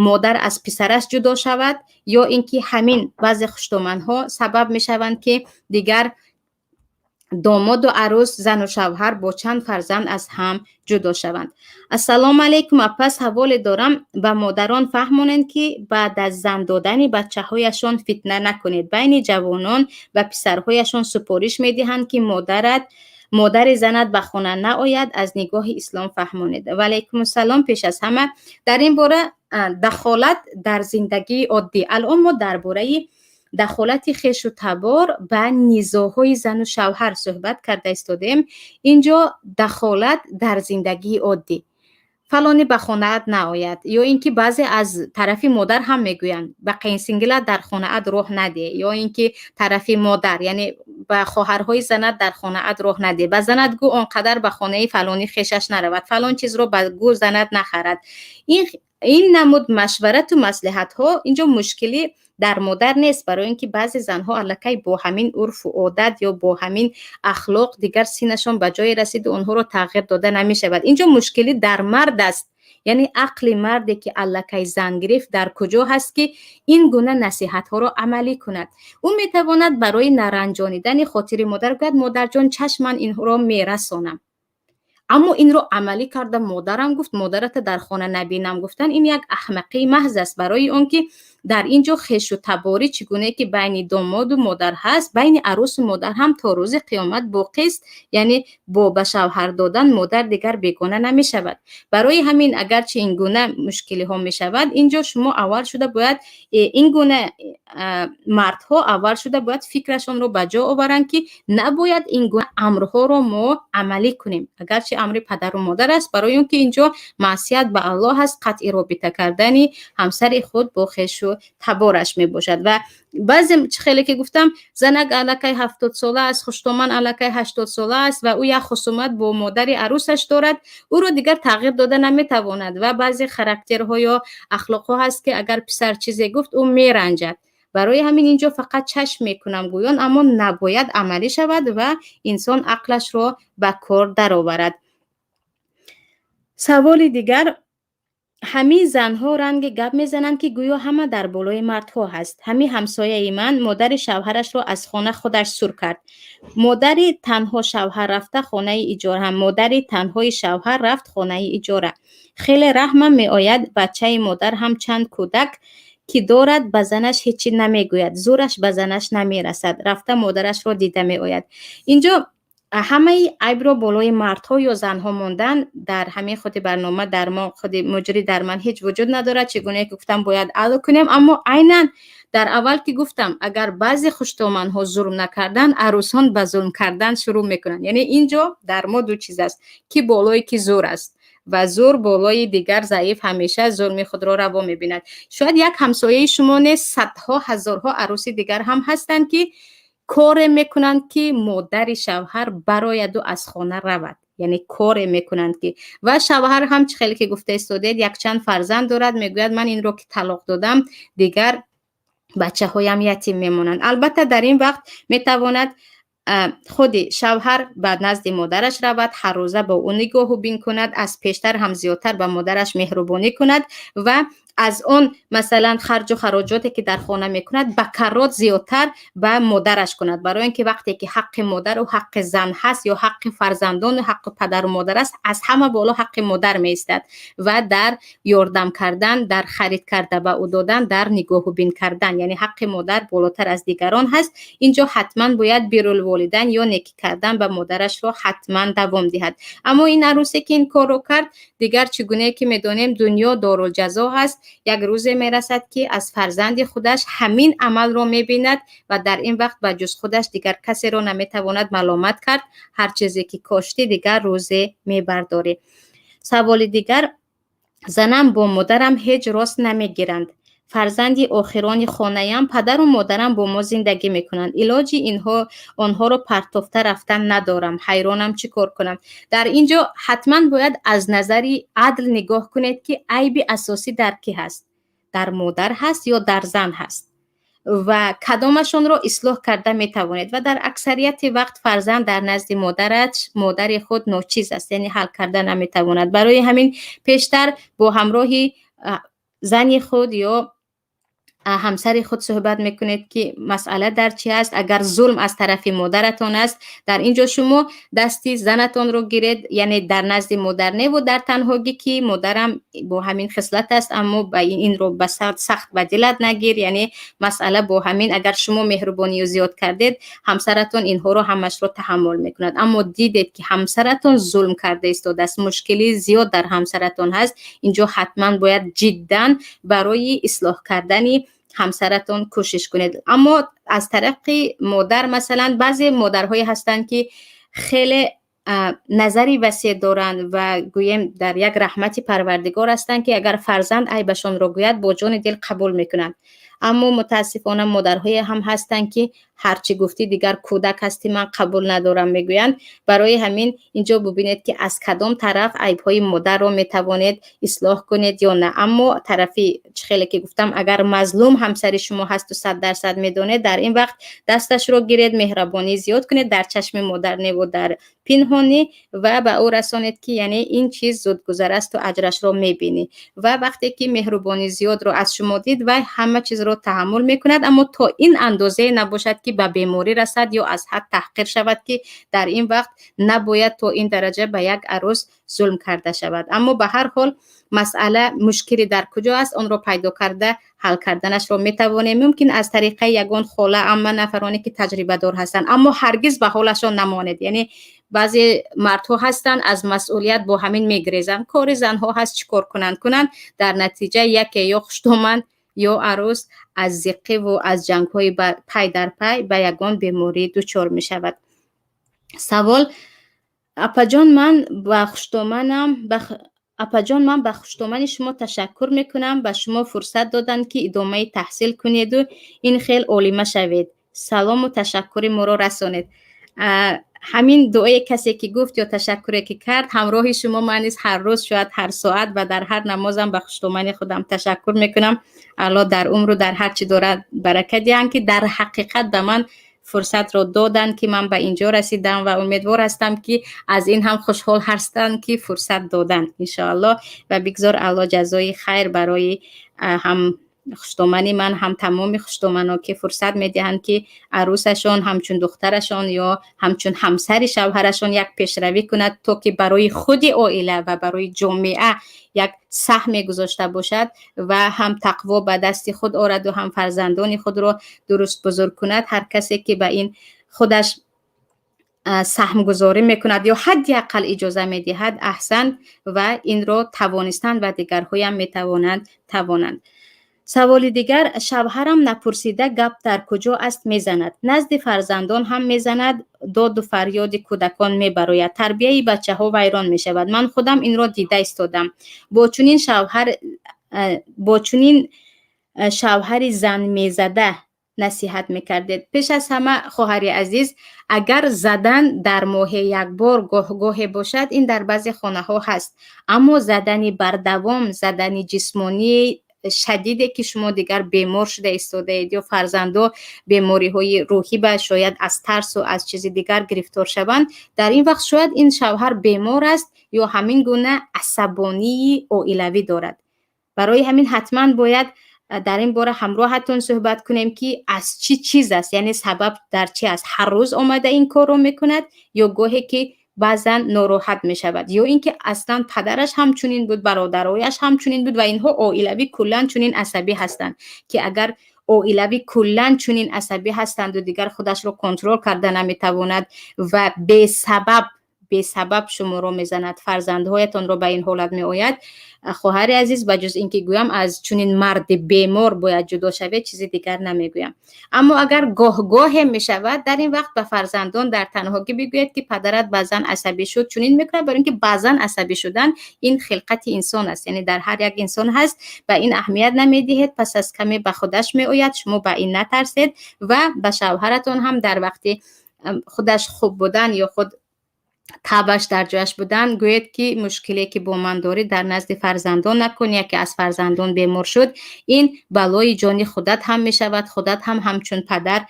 модар аз писараш ҷудо шавад, ё ин ки ҳамин баъзе хуштоманҳо сабаб мешаванд, ки дигар домоду арӯс, зану шавҳар бо чанд фарзанд аз ҳам ҷудо шаванд. Ассалому алайкум, апа, саволе дорам. Ба модарон фаҳмонед, ки баъд аз зан додани бачаҳояшон фитна накунед. Байни ҷавонон ба писарҳояшон супориш медиҳанд, ки модарат, модари занат ба хона наояд. Аз нигоҳи ислом фаҳмонед. Ва алайкумуссалом. Пеш аз ҳама дар ин бора дахолат дар зиндагии оддӣ. Алон мо дар бораи дахолати хешу табор ба низоъҳои зану шавҳар суҳбат карда истодем. Инҷо дахолат дар зиндагии оддӣ, фалонӣ ба хонаат наояд, ё ин ки баъзе аз тарафи модар ҳам мегӯянд: ба қайнсингилат дар хонаат роҳ надеҳ, ё ин ки тарафи модар, яъне ба хоҳарҳои занат дар хонаат роҳ надеҳ, ба занат гӯ он қадар ба хонаи фалонӣ хешаш наравад, фалон чизро ба гӯ занат нахарад. Ин намуд машварату маслиҳатҳо, инҷо мушкилӣ дар модар нест, барои ин ки баъзе занҳо аллакай бо ҳамин урфу одат ё бо ҳамин ахлоқ дигар синнашон ба ҷое расиду онҳоро тағйир дода намешавад. Инҷо мушкилӣ дар мард аст, яъне ақли марде, ки аллакай зан гирифт, дар куҷо ҳаст, ки ин гуна насиҳатҳоро амалӣ кунад? Ӯ метавонад барои наранҷонидани хотири модар гӯяд: модарҷон, чашм, ман инро мерасонам. Аммо инро амалӣ карда, модарам гуфт, модарата дар хона набинам гуфтан, ин як аҳмақии маҳз аст, барои он ки дар ин ҷо хешу таборӣ, чӣ гуне ки байни домоду модар ҳаст, байни арӯсу модар ҳам то рӯзи қиёмат боқист. Яъне бо ба шавҳар додан модар дигар бегона намешавад. Барои ҳамин, агарчи ин гуна мушкилиҳо мешавад, инҷо шумо аввал шуда бояд ин гуна мардҳо аввал шуда бояд фикрашонро ба ҷо оваранд, ки набояд ин гуна амрҳоро мо амалӣ кунем, агарчи амри падару модар аст, барои он ки инҷо маъсият ба Аллоҳ аст, қатъи робита кардани ҳамсари худ бо хешу табораш мебошад. Ва баъзе, чӣ хеле ки гуфтам, занак аллакай 70сола аст, хуштоман аллакай 80сола аст ва ӯ як хусумат бо модари арӯсаш дорад, ӯро дигар тағйир дода наметавонад. Ва баъзе характерҳо ё ахлоқҳо ҳаст, ки агар писар чизе гуфт, ӯ меранҷад. Барои ҳамин инҷо фақат чашм мекунам гӯён, аммо набояд амалӣ шавад ва инсон ақлашро ба кор дароварад. Саволи дигар: ҳамин занҳо ранги гап мезананд, ки гӯё ҳама дар болои мардҳо ҳаст. Ҳамин ҳамсояи ман модари шавҳарашро аз хона худаш сур кард. Модари танҳо шавҳар рафта хонаи иҷора, модари танҳои шавҳар рафт хонаи иҷора. Хеле раҳмам меояд, бачаи модар ҳам чанд кӯдак ки дорад, ба занаш ҳечи намегӯяд, зӯраш ба занаш намерасад, рафта модарашро дида меояд. Инҷо ҳамаи айбро болои мардҳо ё занҳо мондан дар ҳамин худи барнома дар мо худи муҷри дар ман ҳеҷ вуҷуд надорад. Чӣ гуне ки гуфтам, бояд адл кунем, аммо айнан дар аввал ки гуфтам, агар баъзе хуштоманҳо зулм накардан, арӯсон ба зулм кардан шурӯъ мекунанд. Яъне инҷо дар мо ду чиз аст, ки болои ки зӯр аст ва зӯр болои дигар заиф ҳамеша зулми худро раво мебинад. Шояд як ҳамсояи шумо нест, садҳо, ҳазорҳо арӯси дигар ҳам ҳастанд, ки коре мекунанд, ки модари шавҳар барояду аз хона равад. Яъне коре мекунанд, ки ва шавҳар ҳам, чӣ хеле ки гуфта истодед, якчанд фарзанд дорад, мегӯяд, ман инро ки талоқ додам, дигар бачаҳоям ятим мемонанд. Албатта, дар ин вақт метавонад худи шавҳар ба назди модараш равад, ҳаррӯза бо ӯ нигоҳу бин кунад, аз пештар ҳам зиёдтар ба модараш меҳрубонӣ кунад ва аз он, масалан, харҷу хароҷоте ки дар хона мекунад, ба каррот зиёдтар ба модараш кунад, барои ин ки вақте ки ҳаққи модару ҳаққи зан ҳаст ё ҳаққи фарзандону ҳаққи падару модар аст, аз ҳама боло ҳаққи модар меистад ва дар ёрдам кардан, дар харид карда ба ӯ додан, дар нигоҳубин кардан, яъне ҳаққи модар болотар аз дигарон ҳаст. Инҷо ҳатман бояд биррулволидайн ё некӣ кардан ба модарашро ҳатман давом диҳад. Аммо ин арӯсе ки ин корро кард, дигар чӣ гунае ки медонем, дунё дорулҷазо ҳаст. Як рӯзе мерасад, ки аз фарзанди худаш ҳамин амалро мебинад ва дар ин вақт ба ҷуз худаш дигар касеро наметавонад маломат кард. Ҳар чизе ки коштӣ, дигар рӯзе мебардорӣ. Саволи дигар: занам бо модарам ҳеҷ рост намегиранд. Фарзанди охирони хонаям, падару модарам бо мо зиндагӣ мекунанд. Илоҷи инҳо онҳоро партофта рафтан надорам. Ҳайронам, чӣ кор кунам? Дар ин ҷо ҳатман бояд аз назари адл нигоҳ кунед, ки айби асосӣ дар кӣ ҳаст, дар модар ҳаст ё дар зан ҳаст ва кадомашонро ислоҳ карда метавонед. Ва дар аксарияти вақт фарзанд дар назди модараш, модари худ ночиз аст, яъне ҳал карда наметавонад. Барои ҳамин пештар бо ҳамроҳи зани худ ё ҳамсари худ суҳбат мекунед, ки масъала дар чӣ аст. Агар зулм аз тарафи модаратон аст, дар ин ҷо шумо дасти занатонро гиред, яъне дар назди модар неву дар танҳогӣ, ки модарам бо ҳамин хислат аст, аммо ба инро ба сахт ба дилат нагир. Яъне масъала бо ҳамин, агар шумо меҳрубониё зиёд кардед, ҳамсаратон инҳоро ҳамашро таҳаммул мекунад. Аммо дидед, ки ҳамсаратон зулм карда истодааст, мушкили зиёд дар ҳамсаратон ҳаст, инҷо ҳатман бояд ҷиддан барои ислоҳ кардани ҳамсаратон кӯшиш кунед. Аммо аз тарафи модар, масалан, баъзе модарҳое ҳастанд, ки хеле назари васеъ доранд ва гӯем дар як раҳмати Парвардигор ҳастанд, ки агар фарзанд айбашонро гӯяд, бо ҷони дил қабул мекунанд. Аммо мутаассифона модарҳое ҳам ҳастанд, ки ҳарчи гуфтӣ, дигар кӯдак ҳастӣ, ман қабул надорам, мегӯянд. Барои ҳамин инҷо бубинед, ки аз кадом тараф айбҳои модарро метавонед ислоҳ кунед ё на. Аммо тарафи чӣ хеле ки гуфтам, агар мазлум ҳамсари шумо ҳасту 100% медонед, дар ин вақт дасташро гиред, меҳрабонӣ зиёд кунед, дар чашми модар неву дар пинҳонӣ, ва ба ӯ расонед, ки яъне ин чиз зудгузар асту аҷрашро мебинӣ. Ва вақте ки меҳрубонӣ зиёдро аз шумо дид, вай ҳама чизро таҳаммул мекунад, аммо то ин андозае набошад, ки ба беморӣ расад ё аз ҳад таҳқир шавад, ки дар ин вақт набояд то ин дараҷа ба як арӯс зулм карда шавад. Аммо ба ҳар ҳол, масъала, мушкилӣ дар куҷо аст, онро пайдо карда ҳал карданашро метавонем, мумкин аз тариқаи ягон хола, амма, нафароне ки таҷрибадор ҳастанд. Аммо ҳаргиз ба ҳолашон намонед. Яъне баъзе мардҳо ҳастанд, аз масъулият бо ҳамин мегирезанд, кори занҳо ҳаст, чӣ кор кунанд, кунанд. Дар натиҷа яке ё хуштоманд ё арӯс аз зиққиву аз ҷангҳои пай дар пай ба ягон беморӣ дучор мешавад. Савол: апаҷон, ман ба хуштоманам, апаҷон, ман ба хуштомани шумо ташаккур мекунам. Ба шумо фурсат доданд, ки идомаи таҳсил кунеду ин хел олима шавед. Салому ташаккури моро расонед. Ҳамин дуое касе ки гуфт ё ташаккуре ки кард, ҳамроҳи шумо ман низ ҳар рӯз, шояд ҳар соат ва дар ҳар намозам ба хуштомани худам ташаккур мекунам. Алло дар умру дар ҳар чӣ дорад барака диҳанд, ки дар ҳақиқат ба ман Фурсатро доданд, ки ман ба инҷо расидам, ва умедвор ҳастам, ки аз ин ҳам хушҳол ҳастанд, ки фурсат доданд, иншоаллоҳ. Ва бигзор Аллоҳ ҷазои хайр барои ҳам хуштомани ман, ҳам тамоми хуштомано, ки фурсат медиҳанд, ки арӯсашон ҳамчун духтарашон ё ҳамчун ҳамсари шавҳарашон як пешравӣ кунад, то ки барои худи оила ва барои ҷомеа як саҳме гузошта бошад ва ҳам тақво ба дасти худ ораду ҳам фарзандони худро дуруст бузург кунад. Ҳар касе ки ба ин худаш саҳмгузорӣ мекунад ё ҳадди ақал иҷоза медиҳад, аҳсан, ва инро тавонистанд ва дигарҳоям метавонанд, тавонанд. Саволи дигар: шавҳарам напурсида гап дар куҷо аст мезанад, назди фарзандон ҳам мезанад, доду фарёди кӯдакон мебарояд, тарбияи бачаҳо вайрон мешавад. Ман худам инро дида истодам. Бо чунин шавҳари зан мезада насиҳат мекардед? Пеш аз ҳама, хоҳари азиз, агар задан дар моҳе як бор, гоҳ-гоҳе бошад, ин дар баъзе хонаҳо ҳаст, аммо задани бардавом, задани ҷисмонии шадиде, ки шумо дигар бемор шуда истодаед ё фарзандо бемориҳои рӯҳӣ ба шояд аз тарсу аз чизи дигар гирифтор шаванд, дар ин вақт шояд ин шавҳар бемор аст ё ҳамин гуна асабонии оилавӣ дорад. Барои ҳамин ҳатман бояд дар ин бора ҳамроҳатон суҳбат кунем, ки аз чӣ чиз аст, яъне сабаб дар чи аст. Ҳар рӯз омада ин корро мекунад ё гоҳе ки баъзан нороҳат мешавад, ё ин ки аслан падараш ҳам чунин буд, бародарояш ҳам чунин буд ва инҳо оилавӣ куллан чунин асабӣ ҳастанд. Ки агар оилавӣ куллан чунин асабӣ ҳастанду дигар худашро контрол карда наметавонад ва бесабаб шуморо мезанад, фарзандҳоятонро ба ин ҳолат меояд, хоҳари азиз, ба ҷуз ин ки гӯям, аз чунин марди бемор бояд ҷудо шавед, чизи дигар намегӯям. Аммо агар гоҳ-гоҳе мешавад, дар ин вақт ба фарзандон дар танҳогӣ бигӯед, ки падарат баъзан асабӣ шуд, чунин мекунад, барои ин ки баъзан асабӣ шудан ин хилқати инсон аст, яъне дар ҳар як инсон ҳаст. Ба ин аҳамият намедиҳед, пас аз каме ба худаш меояд, шумо ба ин натарсед. Ва ба шавҳаратон ҳам дар вақти худаш хуб будан ё худ табаш дар ҷояш будан гӯед, ки мушкиле ки бо ман дорӣ, дар назди фарзандон накун. Яке аз фарзандон бемор шуд, ин балои ҷони худат ҳам мешавад, худат ҳам ҳамчун падар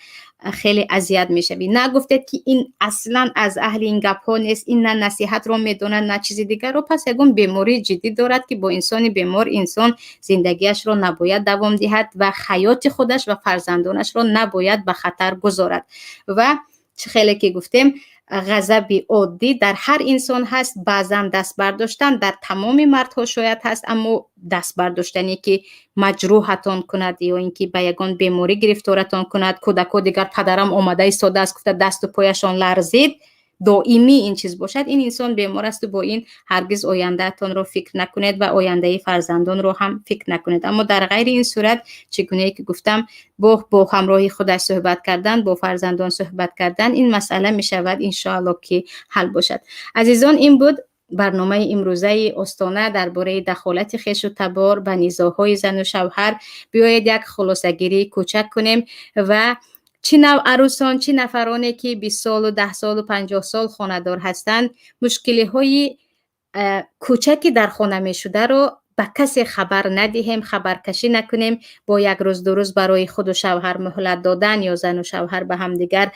хеле азият мешавӣ. Нагуфтед, ки ин аслан аз аҳли ин гапҳо нест, ин на насиҳатро медонад, на чизи дигарро, пас ягон бемории ҷиддӣ дорад, ки бо инсони бемор инсон зиндагиашро набояд давом диҳад ва ҳаёти худаш ва фарзандонашро набояд ба хатар гузорад. Ва чӣ хеле ки гуфтем, ғазаби оддӣ дар ҳар инсон ҳаст, баъзан даст бардоштан дар тамоми мардҳо шояд ҳаст, аммо даст бардоштане ки маҷрӯҳатон кунад ё ин ки ба ягон беморӣ гирифторатон кунад, кӯдако дигар падарам омада истодааст гуфта дасту пояшон ларзид, доимӣ ин чиз бошад, ин инсон бемор асту бо ин ҳаргиз ояндаатонро фикр накунед ва ояндаи фарзандонро ҳам фикр накунед. Аммо дар ғайри ин сурат, чӣ гунае ки гуфтам, бо ҳамроҳи худаш суҳбат кардан, бо фарзандон суҳбат кардан, ин масъала мешавад, иншоалло, ки ҳал бошад. Азизон, ин буд барномаи имрӯзаи Остона дар бораи дахолати хешу табор ба низоъҳои зану шавҳар. Биёед, як хулосагирии кӯчак кунем ва чӣ нав арӯсон, чӣ нафароне ки 20 солу, 10 солу, 50 сол хонадор ҳастанд, мушкилиҳои кӯчаки дар хона мешударо ба касе хабар надиҳем, хабаркашӣ накунем. Бо як рӯз, 2 рӯз барои худу шавҳар муҳлат додан ё зану шавҳар ба ҳамдигар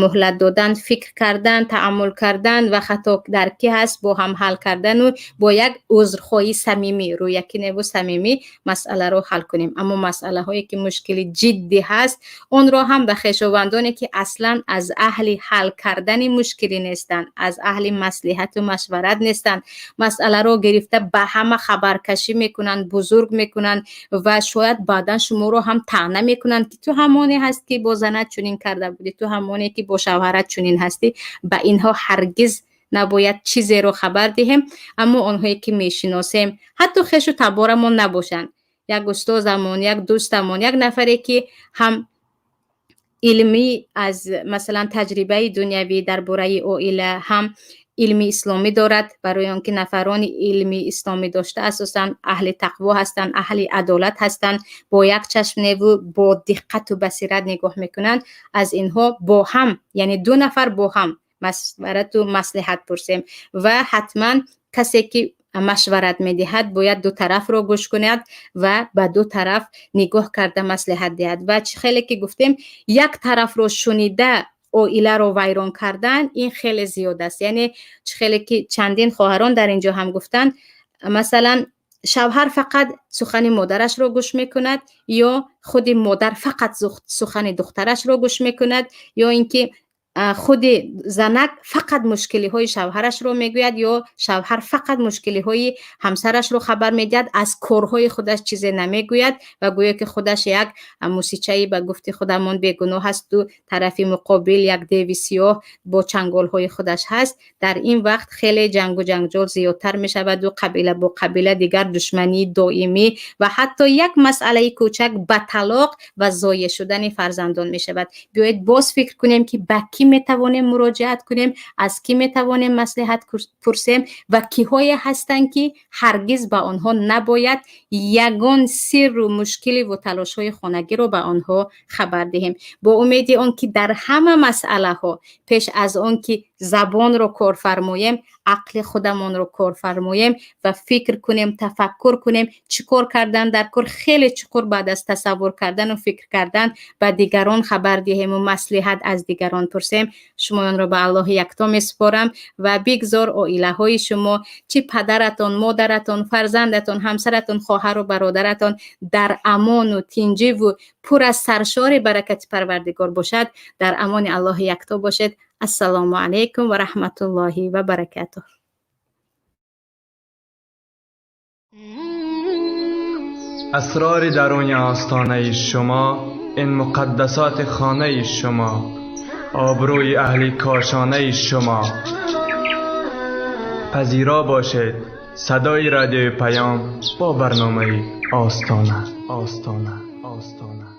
муҳлат додан, фикр кардан, таъаммул кардан ва хато дар кӣ ҳаст, бо ҳам ҳал кардану бо як узрхоҳӣ самимӣ, рӯякиневу самимӣ масъаларо ҳал кунем. Аммо масъалаҳое ки мушкили ҷиддӣ ҳаст, онро ҳам ба хешовандоне ки аслан аз аҳли ҳал кардани мушкилӣ нестанд, аз аҳли маслиҳату машварат нестанд, масъаларо гирифта ба ҳама хабаркашӣ мекунанд, бузург мекунанд ва шояд баъдан шуморо ҳам таъна мекунанд, ки ту ҳамоне ҳаст, ки бо занат чунин карда будӣ, ту ҳамоне ки бо шавҳарат чунин ҳастӣ. Ба инҳо ҳаргиз набояд чизеро хабар диҳем. Аммо онҳое ки мешиносем, ҳатто хешу таборамон набошанд, як устозамон, як дӯстамон, як нафаре ки ҳам илмӣ аз масалан таҷрибаи дунявӣ дар бораи оила, ҳам илми исломӣ дорад, барои он ки нафарони илми исломӣ дошта асосан аҳли тақво ҳастанд, аҳли адолат ҳастанд, бо як чашм неву бо диққату басират нигоҳ мекунанд, аз инҳо бо ҳам, яъне ду нафар бо ҳам машварату маслиҳат пурсем. Ва ҳатман касе ки машварат медиҳад, бояд ду тарафро гӯш кунад ва ба ду тараф нигоҳ карда маслиҳат диҳад. Ва чӣ хеле ки гуфтем, як тарафро шунида оиларо вайрон кардан ин хеле зиёд аст. Яъне чӣ хеле ки чандин хоҳарон дар ин ҷо ҳам гуфтанд, масалан, шавҳар фақат сухани модарашро гӯш мекунад ё худи модар фақат сухани духтарашро гӯш мекунад, ё ин ки худи занак фақат мушкилиҳои шавҳарашро мегӯяд ё шавҳар фақат мушкилиҳои ҳамсарашро хабар медиҳад, аз корҳои худаш чизе намегӯяд ва гӯё ки худаш як мусичаи ба гуфти худамон бегуноҳ асту тарафи муқобил як деви сиёҳ бо чанголҳои худаш ҳаст. Дар ин вақт хеле ҷангу ҷанҷол зиёдтар мешаваду қабила бо қабила дигар душмании доимӣ ва ҳатто як масъалаи кӯчак ба талоқ ва зоеъ шудани фарзандон мешавад. Биёед, боз фикр кунем, ки ба кӣ метавонем муроҷиат кунем, аз кӣ метавонем маслиҳат пурсем ва киҳое ҳастанд, ки ҳаргиз ба онҳо набояд ягон сирру мушкиливу талошҳои хонагиро ба онҳо хабар диҳем. Бо умеди он ки дар ҳама масъалаҳо пеш аз он ки забонро кор фармоем, ақли худамонро кор фармоем ва фикр кунем, тафаккур кунем, чӣ кор кардан дар кор. Хеле чуқур баъд аз тасаввур кардану фикр кардан ба дигарон хабар диҳему маслиҳат аз дигарон пурсем. Шумоёнро ба Аллоҳи Якто месупорам ва бигзор оилаҳои шумо, чӣ падаратон, модаратон, фарзандатон, ҳамсаратон, хоҳару бародаратон, дар амону тинҷиву пур аз саршори баракати Парвардигор бошад. Дар амони Аллоҳи Якто бошед. Ассалому алайкум ва раҳматуллоҳи ва баракатуҳ. Асрори даруни остонаи шумо, ин муқаддасоти хонаи шумо, обрӯи аҳли кошонаи шумо. Пазиро бошед садои радиои Паём бо барномаи Остона, Остона, Остона.